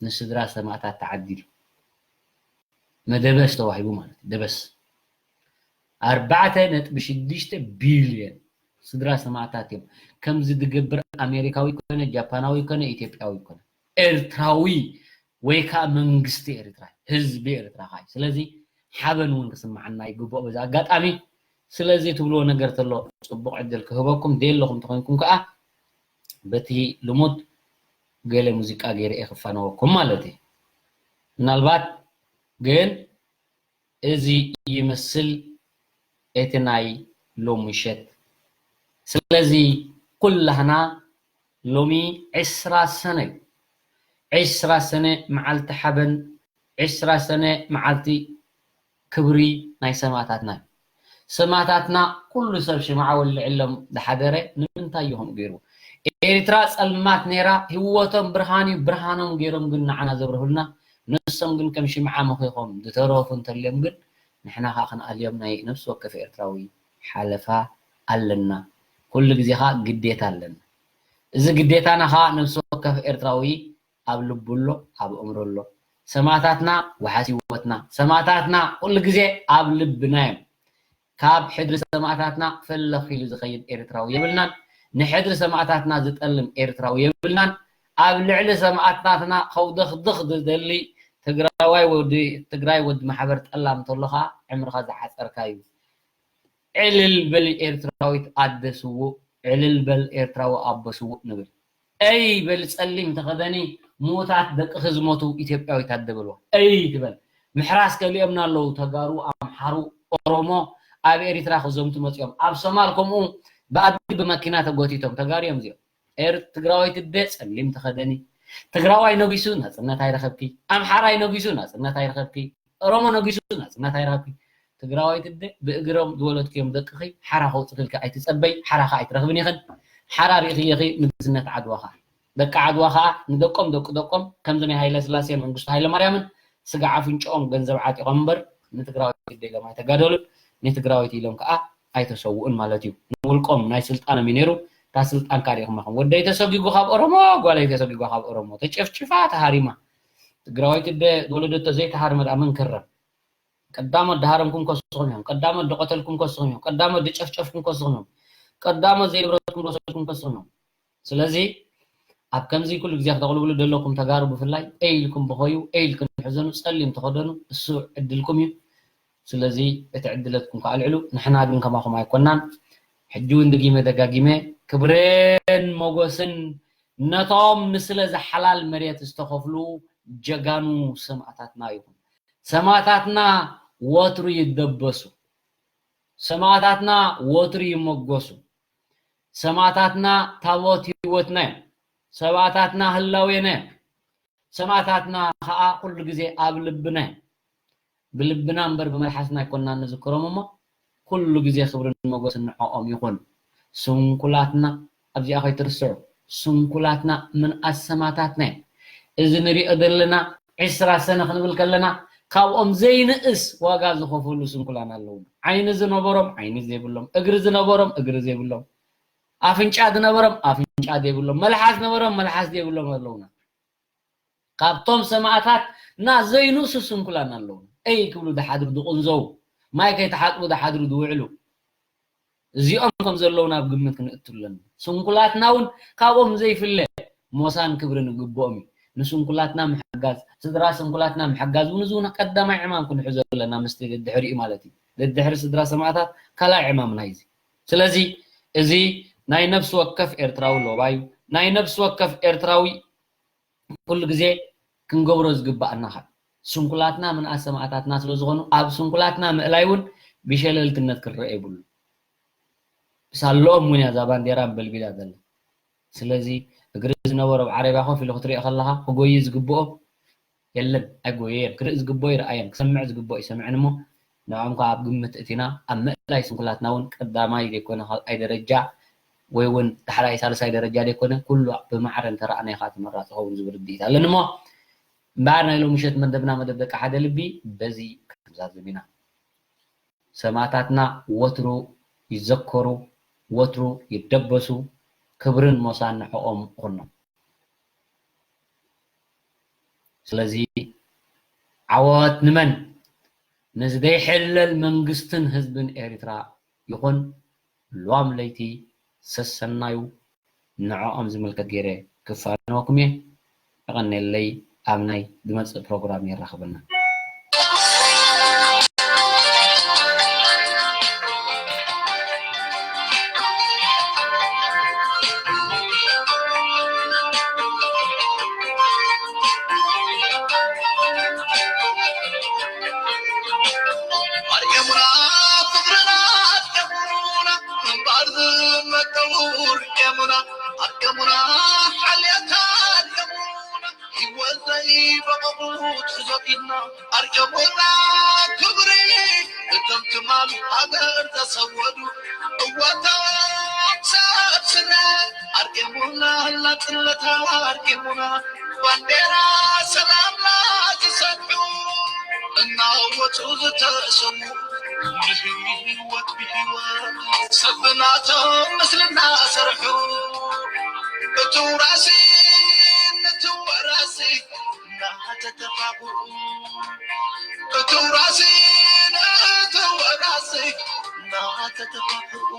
ንስድራ ሰማእታት ተዓዲሉ። መደበስ ተዋሂቡ ማለት እዩ። ደበስ ኣርባዕተ ነጥቢ ሽዱሽተ ቢልዮን ስድራ ሰማእታት እዮም። ከምዚ ዝገብር ኣሜሪካዊ ኮነ ጃፓናዊ ኮነ ኢትዮጵያዊ ኮነ ኤርትራዊ ወይ ከዓ መንግስቲ ኤርትራ ህዝቢ ኤርትራ ከዓ እዩ። ስለዚ ሓበን እውን ክስምዓና ይግብኦ በዚ ኣጋጣሚ። ስለዚ ትብልዎ ነገር ተሎ ፅቡቕ ዕድል ክህበኩም ደለኹም ተኾይንኩም ከዓ በቲ ልሙድ ገለ ሙዚቃ ገይረ እየ ክፋነወኩም ማለት እዩ። ምናልባት ግን እዚ ይመስል እቲ ናይ ሎሚ ምሸት። ስለዚ ኩላህና ሎሚ ዕስራ ሰነ እዩ። ዕስራ ሰነ መዓልቲ ሓበን፣ ዕስራ ሰነ መዓልቲ ክብሪ ናይ ሰማእታትና እዩ። ሰማእታትና ኩሉ ሰብ ሽምዓ ወልዕሎም ዝሓደረ ንምንታይ እዩ ከምኡ ገይሩ? ኤርትራ ጸልማት ነይራ፣ ህይወቶም ብርሃን እዩ፣ ብርሃኖም ገይሮም ግን ንዓና ዘብርሁልና፣ ንሶም ግን ከም ሽምዓ መኺኾም ዝተረፉ እንተልዮም ግን ንሕና ከዓ ክንኣልዮም ናይ ነፍሲ ወከፍ ኤርትራዊ ሓለፋ ኣለና። ኩሉ ግዜ ከዓ ግዴታ ኣለና። እዚ ግዴታና ከዓ ነፍሲ ወከፍ ኤርትራዊ ኣብ ልቡ ኣሎ፣ ኣብ ኣእምሮ ኣሎ። ሰማእታትና ወሓስ ህይወትና፣ ሰማእታትና ኩሉ ግዜ ኣብ ልብና እዮም። ካብ ሕድሪ ሰማእታትና ፈለኽ ኢሉ ዝኸይድ ኤርትራዊ የብልናን። ንሕድሪ ሰማእታትና ዝጠልም ኤርትራዊ የብልናን። ኣብ ልዕሊ ሰማእታትና ከውደኽድኽ ዝደሊ ትግራዋይ ወዲ ትግራይ ወዲ ማሕበር ጠላም እንተሎ ከዓ ዕምርኻ ዝሓፀርካ እዩ። ዕልል በል ኤርትራዊት ኣደ ስዉእ፣ ዕልል በል ኤርትራዊ ኣቦ ስዉእ ንብል። እይ በል ጸሊም ተኸደኒ፣ ምዉታት ደቅኺ ዝሞቱ ኢትዮጵያዊት ኣደ በልዋ። እይ ትበል። ምሕራስ ከሊኦምና ኣለዉ ተጋሩ፣ ኣምሓሩ፣ ኦሮሞ ኣብ ኤሪትራ ክዘምቱ መጺኦም። ኣብ ሶማል ከምኡ ብኣድጊ ብመኪና ተጎቲቶም ተጋሩ እዮም እዚኦም። ኤር-፣ ትግራዋይት ኣደ ጸሊም ተኸደኒ። ትግራዋይ ነጊሱ ናጽነት ኣይረኸብኪ። ኣምሓራይ ነጊሱ ናጽነት ኣይረኸብኪ። ኦሮሞ ነጊሱ ናጽነት ኣይረኸብኪ። ትግራዋይት ኣደ ብእግሮም ዝወለድክዮም ደቅኺ ሓራ ከውፅእክልኪ ኣይትጸበይ፣ ሓራ ኸዓ ኣይትረኽብን ኢኽን። ሓራ ርኢኽየኺ ንግስነት ዓድዋ ኸዓ። ደቂ ዓድዋ ኸዓ ንደቆም ደቂ ደቆም ከምዚ ናይ ሃይለ ስላሴን መንግስቱ ሃይለ ማርያምን ስጋ ኣፍንጭኦም ገንዘብ ዓጢቖም እምበር ንትግራዋይት ኣደ ኢሎም ኣይተጋደሉን፣ ንትግራዋይት ኢሎም ከዓ ኣይተሰውኡን ማለት እዩ። ንውልቆም ናይ ስልጣኖም እዩ ነይሩ። እታ ስልጣን ካሪእኹማ ከም ወደይ ተሰጊጉ ካብ ኦሮሞ፣ ጓለይ ተሰጊጓ ካብ ኦሮሞ፣ ተጨፍጭፋ ተሃሪማ። ትግራዋይት ኣደ ዝወለደቶ ዘይተሃርመ ደኣ መን ከረም? ቀዳሞት ድሃረምኩም ከስኹም እዮም። ቀዳሞት ድቐተልኩም ከስኹም እዮም። ቀዳሞት ድጨፍጨፍኩም ከስኹም እዮም። ቀዳሞት ዘይንብረትኩም ድወሰድኩም ከስኹም እዮም። ስለዚ ኣብ ከምዚ ኩሉ ግዜ ክተቕልብሉ ዘለኩም ተጋሩ ብፍላይ ኤይ ኢልኩም ብኸዩ፣ ኤይ ኢልኩም ሕዘኑ፣ ጸሊም ተኸደኑ፣ እሱ ዕድልኩም እዩ። ስለዚ እቲ ዕድለትኩም ከኣ ኣልዕሉ፣ ንሕና ግን ከማኹም ኣይኮናን። ሕጂ እውን ድጊመ ደጋጊመ ክብርን ሞጎስን ነቶም ንስለ ዝሓላል መሬት ዝተኸፍሉ ጀጋኑ ሰማእታትና ይኹን። ሰማእታትና ወትሩ ይደበሱ። ሰማእታትና ወትሩ ይመጎሱ። ሰማእታትና ታቦት ህይወትና እዮም። ሰማእታትና ህላዌና እዮም። ሰማእታትና ኸኣ ኩሉ ግዜ ኣብ ልብና እዮም። ብልብና እምበር ብመልሓስና ኣይኮንና ንዝክሮም እሞ፣ ኩሉ ግዜ ክብርን ሞገስን ንዕኦም ይኹን። ስንኩላትና ኣብዚኣ ከይትርስዑ። ስንኩላትና ምንኣስ ሰማእታትና እዮም። እዚ ንሪኦ ዘለና ዕስራ ሰነ ክንብል ከለና፣ ካብኦም ዘይንእስ ዋጋ ዝኸፈሉ ስንኩላን ኣለዉና። ዓይኒ ዝነበሮም ዓይኒ ዘይብሎም፣ እግሪ ዝነበሮም እግሪ ዘይብሎም፣ ኣፍንጫ ዝነበሮም ኣፍንጫ ዘይብሎም፣ መልሓስ ነበሮም መልሓስ ዘይብሎም ኣለዉና። ካብቶም ሰማእታትና ዘይንእሱ ስንኩላን ኣለዉ። ኤይ ክብሉ ዝሓድሩ ዝቕንዘዉ፣ ማይ ከይተሓጽቡ ዝሓድሩ ዝውዕሉ፣ እዚኦም ከም ዘለዉ ናብ ግምት ክንእቱ ኣለና። ስንኩላትና እውን ካብኦም ዘይፍለ ሞሳን ክብርን ይግብኦም እዩ። ንስንኩላትና ምሕጋዝ፣ ስድራ ስንኩላትና ምሕጋዝ እውን እዚ እውን ቀዳማይ ዕማም ክንሕዞ ኣለና፣ ምስቲ ደድሕሪኡ ማለት እዩ። ደድሕሪ ስድራ ሰማእታት ካልኣይ ዕማምና እዩ እዚ። ስለዚ እዚ ናይ ነፍሲ ወከፍ ኤርትራዊ ሎባይ፣ ናይ ነፍሲ ወከፍ ኤርትራዊ ኩሉ ግዜ ክንገብሮ ዝግባኣና ካብ ስንኩላትና ምንኣስ ሰማእታትና ስለ ዝኾኑ፣ ኣብ ስንኩላትና ምእላይ እውን ብሸለልትነት ክረአ የብሉ። ብሳለኦም እውን እያ እዛ ባንዴራ ኣንበልቢላ ዘላ። ስለዚ እግሪ ዝነበሮ ኣብ ዓረብያ ኮፍ ኢሉ ክትሪኦ ከለኻ ክጎዪ ዝግብኦ የለን፣ ኣይጎየየን። ክርኢ ዝግብኦ ይረኣየን፣ ክሰምዕ ዝግብኦ ይሰምዕን እሞ ንዕኦም ከዓ ኣብ ግምት እቲና ኣብ ምእላይ ስንኩላትና እውን ቀዳማይ ዘይኮነ ካልኣይ ደረጃ ወይ እውን ዳሕራይ ሳልሳይ ደረጃ ዘይኮነ ኩሉ ብማዕረ እንተረኣናዮ ከዓ ተመራፂ ይኸውን ዝብል ርድኢት ኣለኒ እሞ እምበኣር ናይ ሎሚ ምሸት መደብና መደብ ደቂ ሓደ ልቢ በዚ ክንዛዝም ኢና። ሰማእታትና ወትሩ ይዘከሩ፣ ወትሩ ይደበሱ፣ ክብርን ሞሳን ንዕኦም ይኹኖም። ስለዚ ዓወት ንመን? ንዝደይሕለል መንግስትን ህዝብን ኤርትራ ይኹን። ሉዋም ለይቲ ሰሰናዩ ንዕኦም ዝምልከት ገይረ ክፋነወኩም እየ። የቐንየለይ። ኣብ ናይ ዝመጽእ ፕሮግራም የራኽበና። ኣርየሙና ፍቕርና ኣርየሙና ምንባር ዝመቀውር የሙና ኣርየሙና ሓልያታ ኣርየሙና ህይወት ዘይበቐቑ ትሕዞ ኢድና ኣርየሙና ክብሪ እቶም ትማል ሃገር ዘሰወዱ እወቶም ሰብ ስረ ኣርየሙና ናጽነታ ኣርየሙና ባንዴራ ሰላምና ዝሰብሑ እናወጹ ዝተሰዉ ብህይወት ብህይወት ሰብ ናቶም ምስልና ሰርሑ እቱ ራሲ ንትወራሲ እናተተፋፍኡ እቱ ራሲ ንትወራሲ እናተተፋፍኡ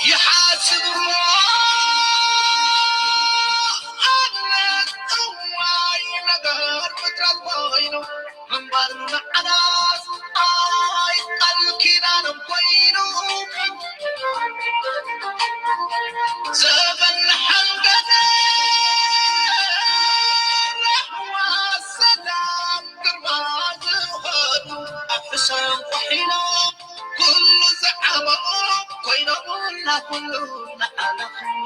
ይሓስብ እሞ ኣነ እዋይ ነገር ፍጥረት ኮይኑ ምንባር ንዓናስ ኣይ ቃል ኪዳኖም ኮይኑ ዘበን ሓንገደ ራህዋ ሰላም ግርማ ዝኸዱ ኣብ ሕሰም ቋሒኖም ኩሉ ዝዓመቑ ኮይኖም ናኩሉ ንዓና ኩሉ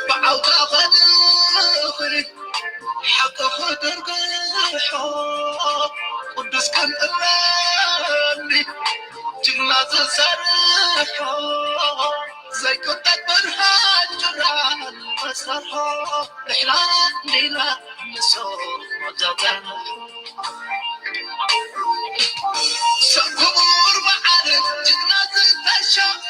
ብዓውታ ኸድኽሪ ሓቂ ክድርግሖ ቅዱስ ከም እምኒ ጅግና ዝሰርሖ ዘይቅንጠጥ ብርሃን ጭራን መሰርሖ ንሕና እንዲና ንሶ መጃተን ሰብ ክቡር መዓርግ ጅግና ዝተሸሙ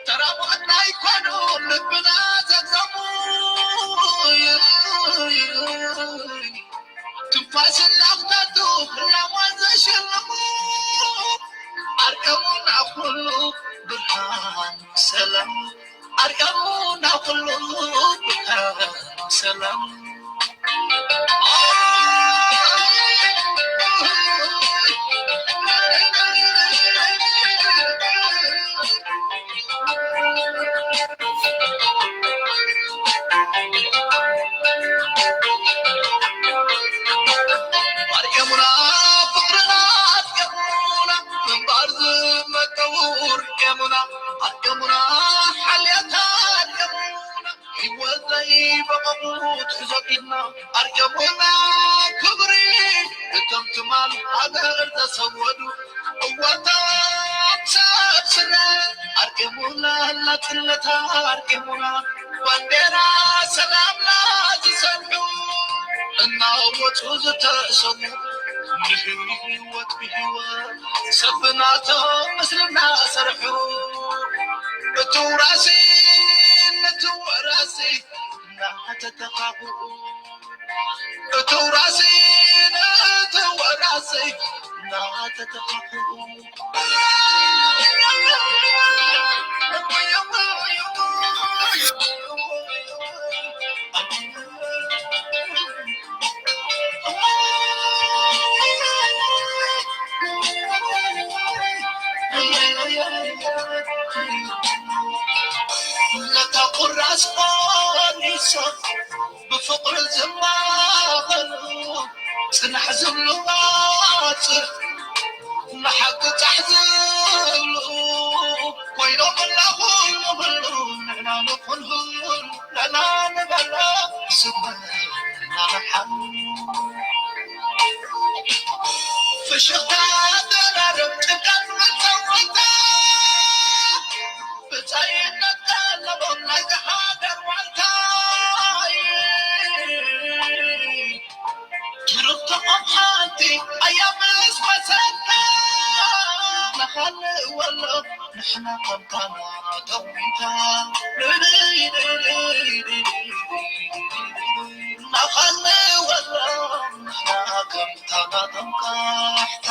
ተራሞትና ይኮኑ ልብና ዘግረሙ ትንፋስና ክታቱ ህላዋ ዘሸለሙ ኣርቀሙና ኩሉ ብርሃን ሰላም ኣርቀሙና ኩሉ ብርሃን ሰላም ኣርቀሙና ፍቅርና ኣርቀሙና ምንባር ዝመጠው ኣርቀሙና ኣርቀሙና ሓልያታ ኣርቀሙና ህይወተይ በቐሙት ሒዞም ኢድና ኣርቀሙና ክብሪ እቶም ትማል ሃገር ዘሰወዱ እወታ ሰብ ስረ ኣርቀሙና ናጽነታ ኣርቀሙና ባንዴራ ሰላምና ዝሰንዑ እናወጹ ዝተሰዉ ንህይወት ብህይወት ሰብ ናቶም ምስልና ሰርሑ እቱ ራሲ ነቱ ወራሲ እናተተኻኽኡ እቱ ራሲ ነቱ ወራሲ እናተተኻኽኡ ነታ ቁራስ ቆሪሶም ብፍቕሪ ዝማቐሉ ጽናሕ ዝብሉ ኣጽር ንሓቂ ጻሕ ዝብሉ ኮይኖም ኣላ ኩሉ ኩሉ ንሕና ንኹን ሁሉ ለና ንበላ ስበና ንሓሉ ፍሽኽታ ደራርብ ጭንቀት መጸወታ ብጻይነት ቀለቦም ናይ ሃገር ዋልታ ትርኽቶም ሓንቲ ኣያ ምስ መሰልና ንሓልወሎም ንሕና ከምታ ናቶም ዊንታ ንሓልወሎም ንሕና ከምታ ናቶም ቃሕታ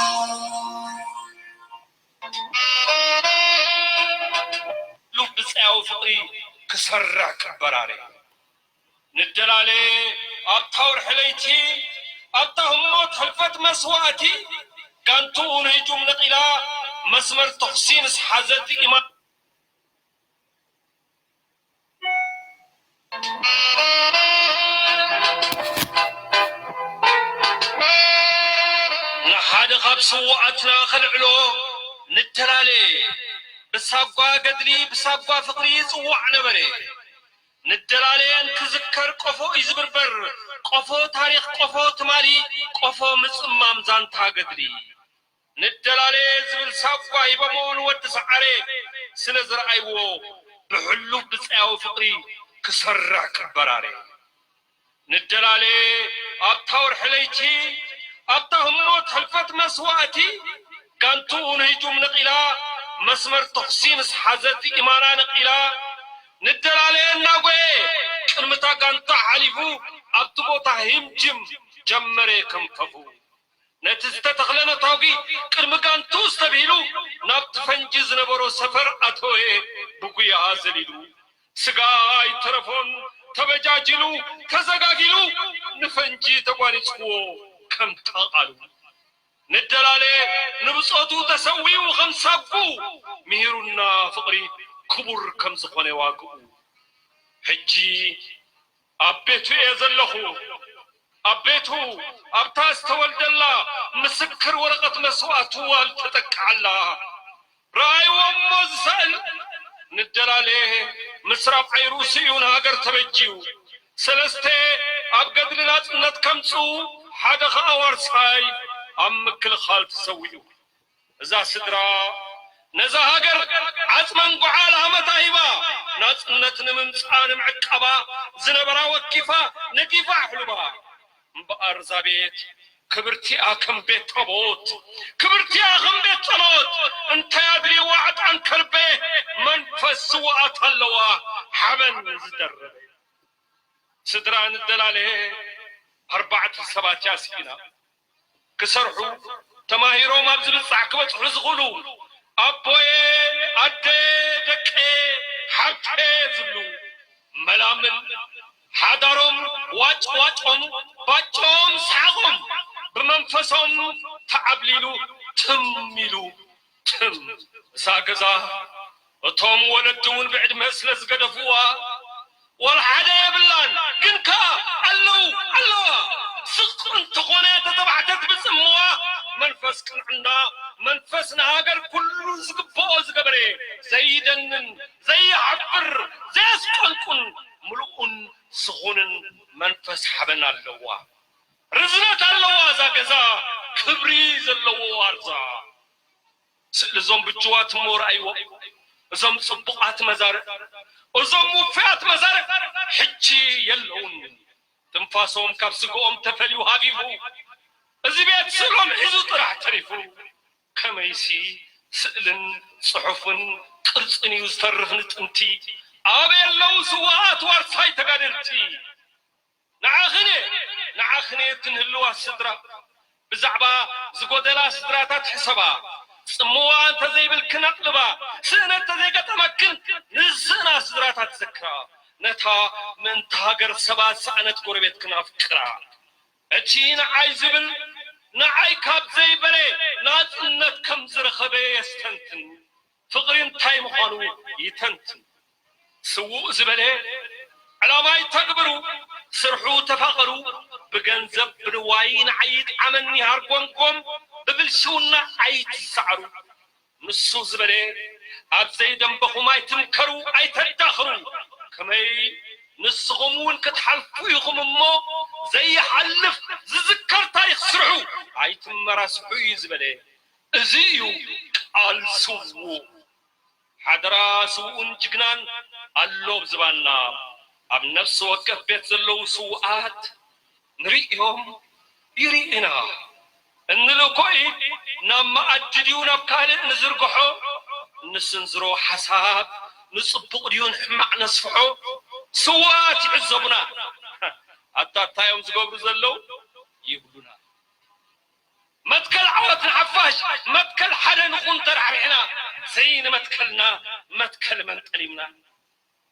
ሉብ ብጻያዊ ፍቕሪ ክሰርዕ ክበራረ ንደላለ ኣብታ ወርሒ ለይቲ ኣብታ ህሞት ሕልፈት መስዋእቲ ጋንትኡ ንህጁም ነቒላ መስመር ተኹሲ ምስ ሓዘት ኢማን ንሓደ ካብ ስውኣትና ከልዕሎ ንደላለ ብሳጓ ገድሊ ብሳጓ ፍቕሪ ይጽዋዕ ነበረ። ንደላለ እንትዝከር ቆፎ እዩ ዝብርበር። ቆፎ ታሪኽ፣ ቆፎ ትማሊ፣ ቆፎ ምጽማም ዛንታ ገድሊ። ንደላለ ዝብል ሳጓ ሂቦሞ ንወዲ ሰዓረ ስለ ዝረኣይዎ ብሕሉፍ ብጻያዊ ፍቕሪ ክሰርዕ ክበራረ። ንደላለ ኣብታ ወርሒ ለይቲ ኣብታ ህሞት ሕልፈት መስዋእቲ ጋንትኡ ንህጁም ነቒላ መስመር ተኹሲ ምስ ሓዘት ኢማና ነቒላ ንደላለ እናጎየ ቅድምታ ጋንታ ሓሊፉ ኣብቲ ቦታ ህምጅም ጀመረ ከም ፈፉ ነቲ ዝተተኽለ ነታጒ ቅድሚ ጋንቱ ዝተብሂሉ ናብቲ ፈንጂ ዝነበሮ ሰፈር ኣተወ ብጉያ ዘሊሉ ስጋ ኣይተረፎን ተበጃጅሉ ተዘጋጊሉ ንፈንጂ ተጓኒጽዎ ከም ጠቓሉ ንደላለ ንብጾቱ ተሰዊኡ ከም ሳጉ ምሂሩና ፍቕሪ ክቡር ከም ዝኾነ ዋግኡ ሕጂ ኣብ ቤቱ እየ ዘለኹ ኣብ ቤቱ ኣብታ ዝተወልደላ ምስክር ወረቐት መስዋእቱ ኣልተጠቅዓላ ረኣይዎ እሞ ዝሰእል ንደላለ ምስ ራብዓይ ርእሱ እዩ ንሃገር ተበጅዩ ሰለስተ ኣብ ገድሊ ናጽነት ከምጽኡ፣ ሓደ ኸኣ ዋርሳይ ኣብ ምክልኻል ተሰዊኡ። እዛ ስድራ ነዛ ሃገር ዓጽመን ጓዓ ላህመታ ሂባ፣ ናጽነት ንምምጻእ ንምዕቃባ ዝነበራ ወኪፋ ነጊፋ ኣሕሉባ። እምበኣር እዛ ቤት ክብርቲኣ ከም ቤት ታቦት፣ ክብርቲኣ ከም ቤት ጸሎት፣ እንታይ ኣድልይዋ ዕጣን ከርቤ፣ መንፈስ ስውኣት ኣለዋ ሓበን ዝደረበ። ስድራ ንደላለ ኣርባዕተ ሰባት እያ ስኢና። ክሰርሑ ተማሂሮም ኣብ ዝብጻሕ ክበጽሑ ዝኽእሉ ኣቦየ፣ ኣደ፣ ደቀ፣ ሓብተ ዝብሉ መላምል ሓዳሮም ዋጭ ዋጮም ባጮም ሰሓቖም ብመንፈሶም ተዓብሊሉ ትም ኢሉ ትም። እዛ ገዛ እቶም ወለዲ እውን ብዕድመ ስለ ዝገደፍዋ ዋላ ሓደ የብላን፣ ግን ከኣ ኣለዉ ኣለዋ። ስቕ እንተኾነ ተተባሕተት ብጽምዋ መንፈስ ቅንዕና መንፈስ ንሃገር ኩሉ ዝግብኦ ዝገበረ ዘይደንን ዘይሓፍር ዘየስቀንቁን ምሉኡን ስኹንን መንፈስ ሓበን ኣለዋ። ርዝነት ኣለዋ እዛ ገዛ ክብሪ ዘለዎ ዋርዛ። ስእሊ እዞም ብጅዋት እሞ ረኣይዎ። እዞም ጽቡቓት መዛርእ፣ እዞም ውፉያት መዛርእ ሕጂ የለውን። ትንፋሶም ካብ ስግኦም ተፈልዩ ሃቢቡ። እዚ ቤት ስእሎም ሒዙ ጥራሕ ተሪፉ። ከመይሲ ስእልን ጽሑፍን ቅርጽን እዩ ዝተርፍ ንጥንቲ። ኣበይ ኣለዉ ስውኣት ዋርሳይ ተጋደልቲ? ንዓኽን እየ፣ ንዓኽን እየ እተን ህልዋት ስድራ። ብዛዕባ ዝጎደላ ስድራታት ሕሰባ። ጽምዋ እንተዘይብልክን ኣቕልባ። ስእነት እንተዘይገጠመክን ንዝስእና ስድራታት ዘክራ። ነታ ምእንቲ ሃገር ሰባት ዝሰኣነት ጎረቤትክን ኣፍቅራ። እቲ ንዓይ ዝብል ንዓይ ካብ ዘይበለ ናጽነት ከም ዝረኸበ የስተንትን። ፍቕሪ እንታይ ምዃኑ ይተንትን። ስዉእ ዝበለ ዕላማ ይተግብሩ፣ ስርሑ ተፋቐሩ፣ ብገንዘብ ብንዋይ ንዓይ ይጥዓመኒ ሃርጎምጎም ብብልሽውና ኣይትሰዓሩ። ንሱ ዝበለ ኣብ ዘይደንበኹም ኣይትምከሩ ኣይተዳኽሩ። ከመይ ንስኹም እውን ክትሓልፉ ኢኹም እሞ ዘይሓልፍ ዝዝከር ታሪኽ ስርሑ ኣይትመራስሑ እዩ ዝበለ። እዚ እዩ ቃል ስዉእ። ሓደራ ስዉእን ጅግናን ኣሎ ኣብ ዝባንና። ኣብ ነፍሲ ወከፍ ቤት ዘለዉ ስዉኣት ንርእዮም ይርእዩና። እንልእኮ ኢድ ናብ መኣዲ ድዩ ናብ ካልእ ንዝርግሖ? እንስንዝሮ ሓሳብ ንጽቡቕ ድዩ ንሕማቕ ነስፍሖ? ስዉኣት ይዕዘቡና። ኣታ እንታይ እዮም ዝገብሩ ዘለዉ ይብሉና። መትከል ዓወት ንሓፋሽ፣ መትከል ሓደ ንኹን ተራሕሪሕና፣ ዘይንመትከልና መትከል መንጠሊምና።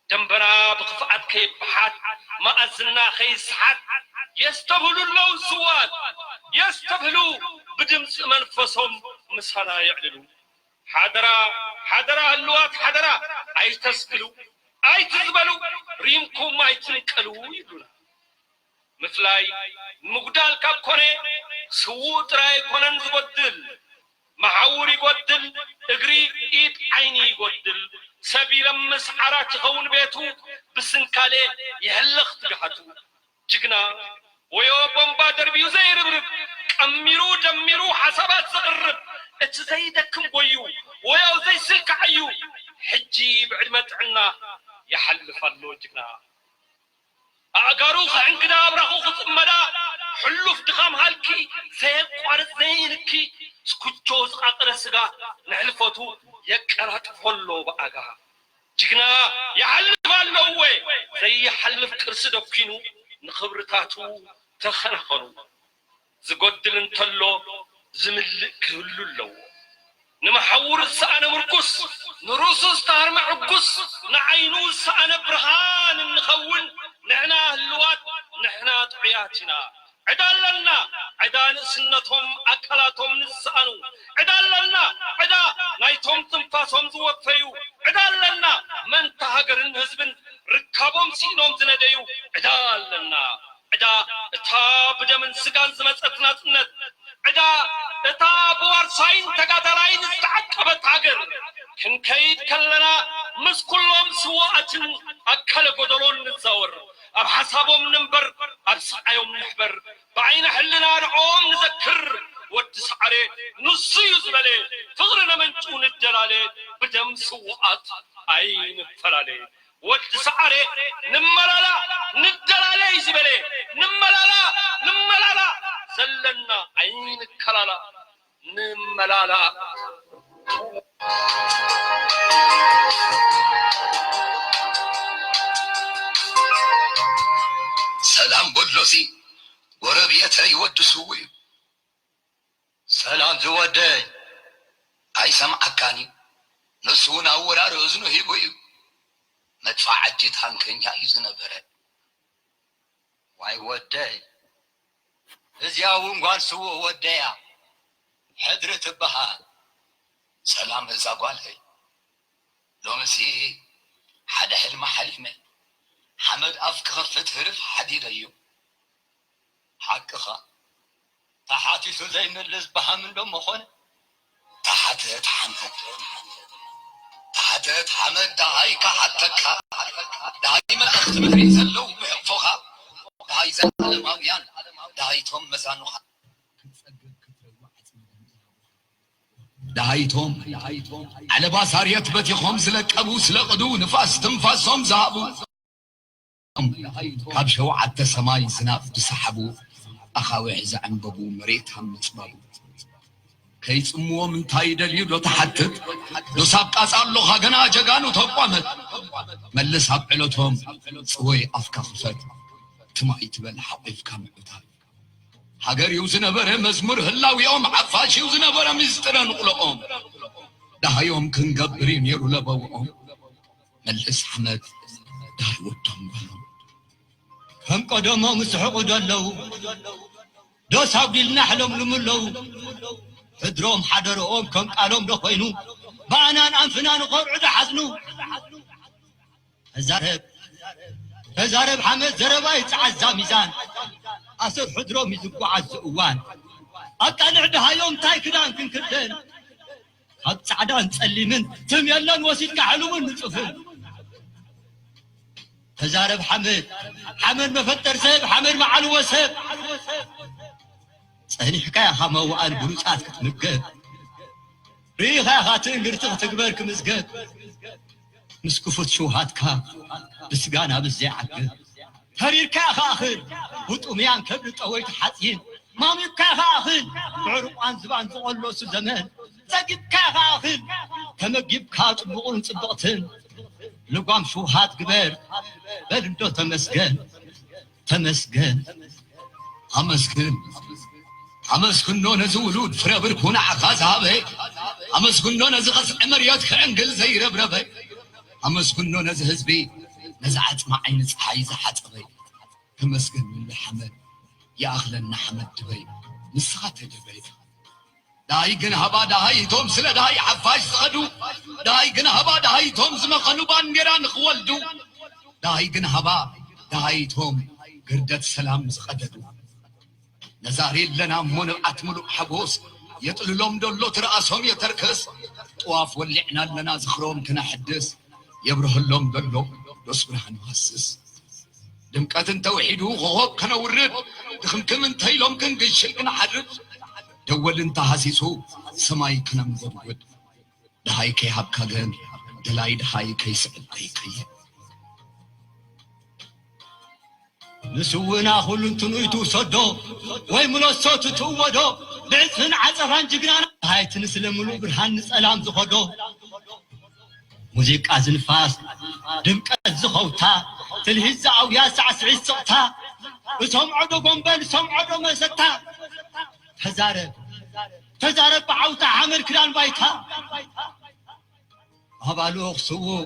ደንበና ብኽፍኣት ከይበሓት፣ መኣዝና ከይስሓት፣ የስተብህሉ ኣለዉ ስዋት፣ የስተብህሉ ብድምፂ መንፈሶም ምሳና የዕልሉ። ሓደራ፣ ሓደራ ህልዋት ሓደራ፣ ኣይተስክሉ፣ ኣይትዝበሉ፣ ሪምኩም ኣይትንቀሉ ይብሉና። ምፍላይ ምጉዳል ካብ ኮነ ስዉእ ጥራይ ኣይኮነን ዝጎድል፣ መሓውር ይጎድል፣ እግሪ፣ ኢድ፣ ዓይኒ ይጎድል። ሰብ ይለምስ ዓራት ይኸውን ቤቱ፣ ብስንካለ የህልኽ ትግሃቱ። ጅግና ወዮ ቦምባ ደርቢዩ ዘይርብርብ፣ ቀሚሩ ደሚሩ ሓሳባት ዘቕርብ፣ እቲ ዘይደክም ጎዩ ወዮ ዘይስልክዓዩ፣ ሕጂ ብዕድመ ጥዕና ይሓልፍ ኣሎ ጅግና። ኣእጋሩ ክሕንግዳ ኣብራኹ ክጽመዳ፣ ሕሉፍ ድኻም ሃልኪ ዘየቋርጽ ዘይንኪ፣ ስኩቾ ዝቓጸረ ስጋ ንሕልፈቱ የቀላጥፎ ኣሎ ብኣጋ። ጅግና ይሓልፍ ኣሎ እወ፣ ዘይሓልፍ ቅርሲ ደኪኑ ንኽብርታቱ ተኸናኸኑ። ዝጎድል እንተሎ ዝምልእ ክህሉ ኣለዎ። ንመሓውሩ ዝሰኣነ ምርኩስ፣ ንርእሱ ዝተሃርመ ዕጉስ፣ ንዓይኑ ዝሰኣነ ብርሃን እንኸውን ንሕና ህልዋት፣ ንሕና ጥዑያት ኢና። ዕዳ ኣለና፣ ዕዳ ንእስነቶም ኣካላቶም ንዝሰኣኑ። ዕዳ ኣለና፣ ዕዳ ናይቶም ትንፋሶም ዝወፈዩ። ዕዳ ኣለና፣ መንታ ሃገርን ህዝብን ርካቦም ስኢኖም ዝነደዩ። ዕዳ ኣለና። ዕዳ እታ ብደምን ስጋን ዝመጸት ናጽነት፣ ዕዳ እታ ብዋርሳይን ተጋዳላይን ዝተዓቀበት ሃገር። ክንከይድ ከለና ምስ ኩሎም ስዉኣትን ኣካለ ጎደሎን ንዛወር። ኣብ ሓሳቦም ንንበር፣ ኣብ ስቓዮም ንሕበር፣ ብዓይነ ሕልና ንዕኦም ንዘክር። ወዲ ሰዓረ ንሱ እዩ ዝበለ፣ ፍቕሪ ነመንጩ ንደላለ፣ ብደም ስዉኣት ኣይንፈላለ። ወዲ ሰዓረ ንመላላ ንደላለ እዩ ዝበለ፣ ንመላላ፣ ንመላላ ዘለና ኣይንከላላ። ንመላላ። ሰላም በሎሲ ጎረቤተይ ወዲ ስዉእ እዩ። ሰላም ዝወደይ ኣይሰምዓካን እዩ። ንሱ እውን ኣወራሪ እዝኑ ሂቡ እዩ። መድፋዕ ሕጂ ታንከኛ እዩ ዝነበረ። ዋይ ወደይ፣ እዚኣ እውን ጓል ስዉእ ወደያ ሕድሪ ትበሃል። ሰላም እዛ ጓለይ፣ ሎምሲ ሓደ ሕልሚ ሓሊመ። ሓመድ ኣፍ ክኸፍት ህርፍ ሓዲረዮ። ሓቅኻ፣ ተሓቲቱ ዘይምልስ በሃም እንዶ መኾነ። ተሓተት ሓመድ፣ ተሓተት ሓመድ፣ ደሃይ ክሓተካ። ደሃይ መላእኽቲ ምድሪ ዘለዉ ብሕቕፎኻ። ደሃይ ዘለዓለማውያን፣ ደሃይቶም መዛኑኻ። ደሃይቶም ዓለባ ሳርየት በቲኾም ዝለቀቡ፣ ዝለቕዱ፣ ንፋስ ትንፋሶም ዝሃቡ። ካብ ሸውዓተ ሰማይ ዝናብ ዝሰሓቡ፣ ኣኻውሕ ዘዕንበቡ፣ መሬት ኣብ ምጽባቡ። ከይጽምዎም እንታይ ይደልዩ ዶ ትሓትት? ዶስ ኣብ ቃጻ ኣሎኻ ገና ጀጋኑ ተቋመት። መልስ ኣብ ዕለቶም ጽወይ ኣፍካ ክፈት። ትማይ ትበል ሓቒፍካ ምዕታብ። ሃገር እዩ ዝነበረ መዝሙር ህላዊኦም፣ ሓፋሽ እዩ ዝነበረ ምስጢረ ንቕሎኦም። ደሃዮም ክንገብር እዩ ነይሩ ለበውኦም። መልስ ሓመድ ዳር ወዶም በሎም። ከም ቀደሞም ይስሕቑ ዶ ኣለዉ? ዶስ ኣጉዲልና ሕለምልሙ ኣለዉ? ሕድሮም ሓደረኦም ከም ቃሎም ዶ ኮይኑ? ብኣናን ኣንፍናን ይኾርዑ ዶ ሓዝኑ? ተዛረብ፣ ተዛረብ ሓመድ ዘረባ ይጸዓዛ ሚዛን። ኣሰር ሕድሮም እዩ ዝጓዓዝ ዝእዋን። ኣቃልዕ ደሃዮም እንታይ ክዳን ክንክደን? ካብ ጻዕዳን ጸሊምን ትም የለን ወሲድካ ሕሉምን ንጹፍን። ተዛረብ ሓመድ፣ ሓመድ መፈጠር ሰብ፣ ሓመድ መዓልዎ ሰብ። ጸኒሕካ ኢኻ መዋእል ብሉጻት ክትምገብ። ርኢኻ ኢኻ ትእንግርቲ ክትግበር ክምዝገብ። ምስ ክፉት ሽውሃትካ ብስጋ ናብ ዘይዓግብ። ተሪርካ ኢኻ እኽል ብጥሙያን ከብዲ ጠወይቲ ሓጺን። ማሚቕካ ኢኻ እኽል ብዕሩቋን ዝባን ዝቖለሱ ዘመን። ጸጊብካ ኢኻ እኽል ተመጊብካ ጽቡቕን ጽብቕትን። ልጓም ሽውሃት ግበር በል እንዶ ተመስገን። ተመስገን። ኣመስግን፣ ኣመስግኖ ነዚ ውሉድ ፍረ ብርኩ ንዓኻ ዝሃበ። ኣመስግኖ ነዚ ኸስዐ መርየት ክዕንግል ዘይረብረበ። ኣመስግኖ ነዚ ህዝቢ፣ ነዚ ዓጽሚ ዓይኒ ጸሓይ ዝሓጸበ። ተመስገን ንሓመድ፣ ይኣኽለና ሓመድ ድበይ፣ ንስኻ ተደበይ። ደሃይ ግን ሃባ ደሃይቶም ስለ ደሃይ ሓፋሽ ዝኸዱ፣ ደሃይ ግን ሃባ ደሃይቶም ዝመኸኑ ባንዴራ ንኽወልዱ፣ ደሃይ ግን ሃባ ደሃይቶም ግርደት ሰላም ዝቐደዱ። ነዛሪ ኣለና እሞ ንብዓት ምሉእ ሓጎስ፣ የጥልሎም ደሎ ትርኣሶም የተርከስ፣ ጥዋፍ ወሊዕና ኣለና ዝኽሮም ክነሕድስ፣ የብርሀሎም ደሎ ዶስ ብርሃን ይሃስስ። ድምቀት እንተውሒዱ ኮኾብ ከነውርድ፣ ድኽምክም እንተኢሎም ክንግሽል ክንሓርድ፣ ደወል እንተሃሲሱ ሰማይ ክነንጎድጉድ። ደሃይ ከይሃብካ ግን ደላይ ደሃይ ከይስዕብ ከይከይድ። ንስውእና ኩሉ እንትንኡ ይትውሰዶ ወይ ምለሶ ትትእወዶ፣ ብዕፅፍን ዓፀፋን ጅግናና ደሃይቲ ንስለ ምሉእ ብርሃን ንፀላም ዝኸዶ። ሙዚቃ ዝንፋስ ድምቀት ዝኸውታ፣ ትልሂት ዝኣውያ ሳዕስዒት ስቕታ። እሰምዖ ዶ ጎንበል እሰምዖ ዶ መሰታ። ተዛረብ ተዛረብ ብዓውታ ሓመድ ክዳን ባይታ። ኣባሉ ክስውእ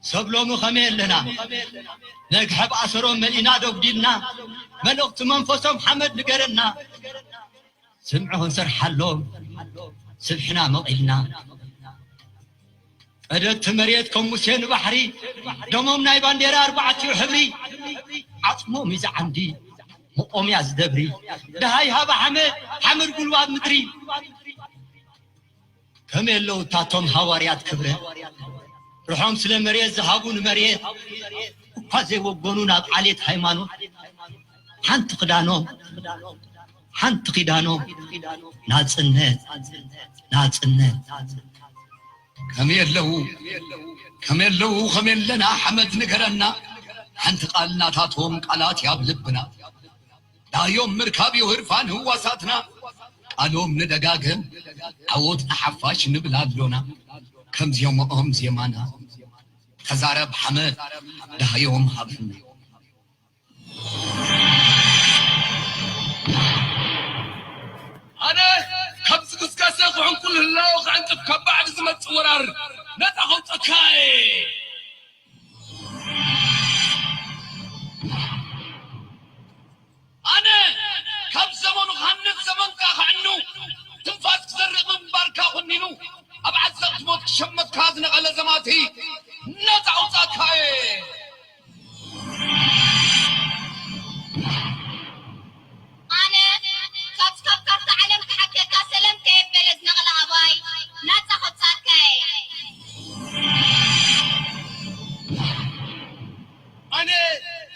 ሰብ ሎሚ ከመይ ኣለና። ነግሐብ ኣሰሮም መሊእና ዶ ጉዲልና። መልእኽቲ መንፈሶም ሓመድ ንገረና። ስምዒ ክንሰርሓሎም ስብሕና መቒልና። ቀደድቲ መሬት ከም ሙሴ ንባሕሪ። ደሞም ናይ ባንዴራ ኣርባዕቲኡ ሕብሪ። ዓጽሞም እዩ ዝዓንዲ መቖምያ ዝደብሪ። ደሃይ ሃባ ሓመድ ሓመድ ጉልባብ ምድሪ። ከመይ ኣለዉ እታቶም ሃዋርያት ክብረት። ርሖም ስለ መሬት ዝሃቡ ንመሬት። እኳ ዘይወገኑ ናብ ዓሌት ሃይማኖት ሓንቲ ክዳኖም ሓንቲ ኪዳኖም ናጽነት ናጽነት ከመይ ኣለዉ ከመይ ኣለዉ ከመይ ኣለና ሓመድ ንገረና ሓንቲ ቃል ናታቶም ቃላት ያብ ልብና ዳዮም ምርካብ እዩ ህርፋን ህዋሳትና ቃሎም ንደጋግም ዓወት ንሓፋሽ ንብል ኣሎና ከም ዜማኦም ዜማና ተዛረብ ሓመድ ዳዮም ሃበና ኣነ ካብ ዝግስጋሰ ክዕንቁል ህላወ ክዕንቅፍ ካብ ባዕዲ ዝመጽእ ወራር ነጻ ከውጸካ እየ ኣነ ካብ ዘመኑ ክሃንጽ ዘመንካ ክዕኑ ትንፋስ ክዘርእ ምንባርካ ኮኒኑ ኣብ ዓዘቕቲ ሞት ክሸመትካ ዝነቐለ ዘማቲ ነጻ ኣውጻካ እየ ኣነ ካብቲ ካብ ካርታ ዓለም ክሓከካ ሰለም ከየበለ ዝነቕለ ኣባይ ናጻ ከውጻካ እየ ኣነ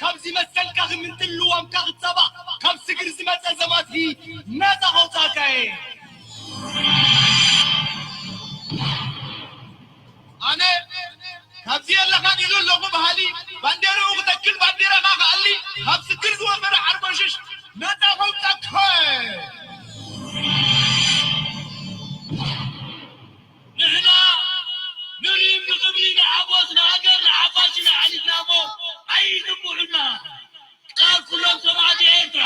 ካብዚ መሰልካ ክምንትን ልዋምካ ክጸባእ ካብ ስግር ዝመጸ ዘማቲ ናጻ ከውጻካ እየ ኣነ ካብዚ የለኻን ኢሉ ኣለኹ በሃሊ ባንዴርኡ ክተክል ባንዴራኻ ክኣሊ ካብ ስግር ዝወፈረ ዓርበሽሽ ነጻ ከውጻካ እየ ንሕና ንሪም ንኽብሪ ንሓጎስ ንሃገር ንሓፋሽ ኢና ሓሊፍናሞ ኣይንብሑና ቃል ኩሎም ሰማዕቲ ኤርትራ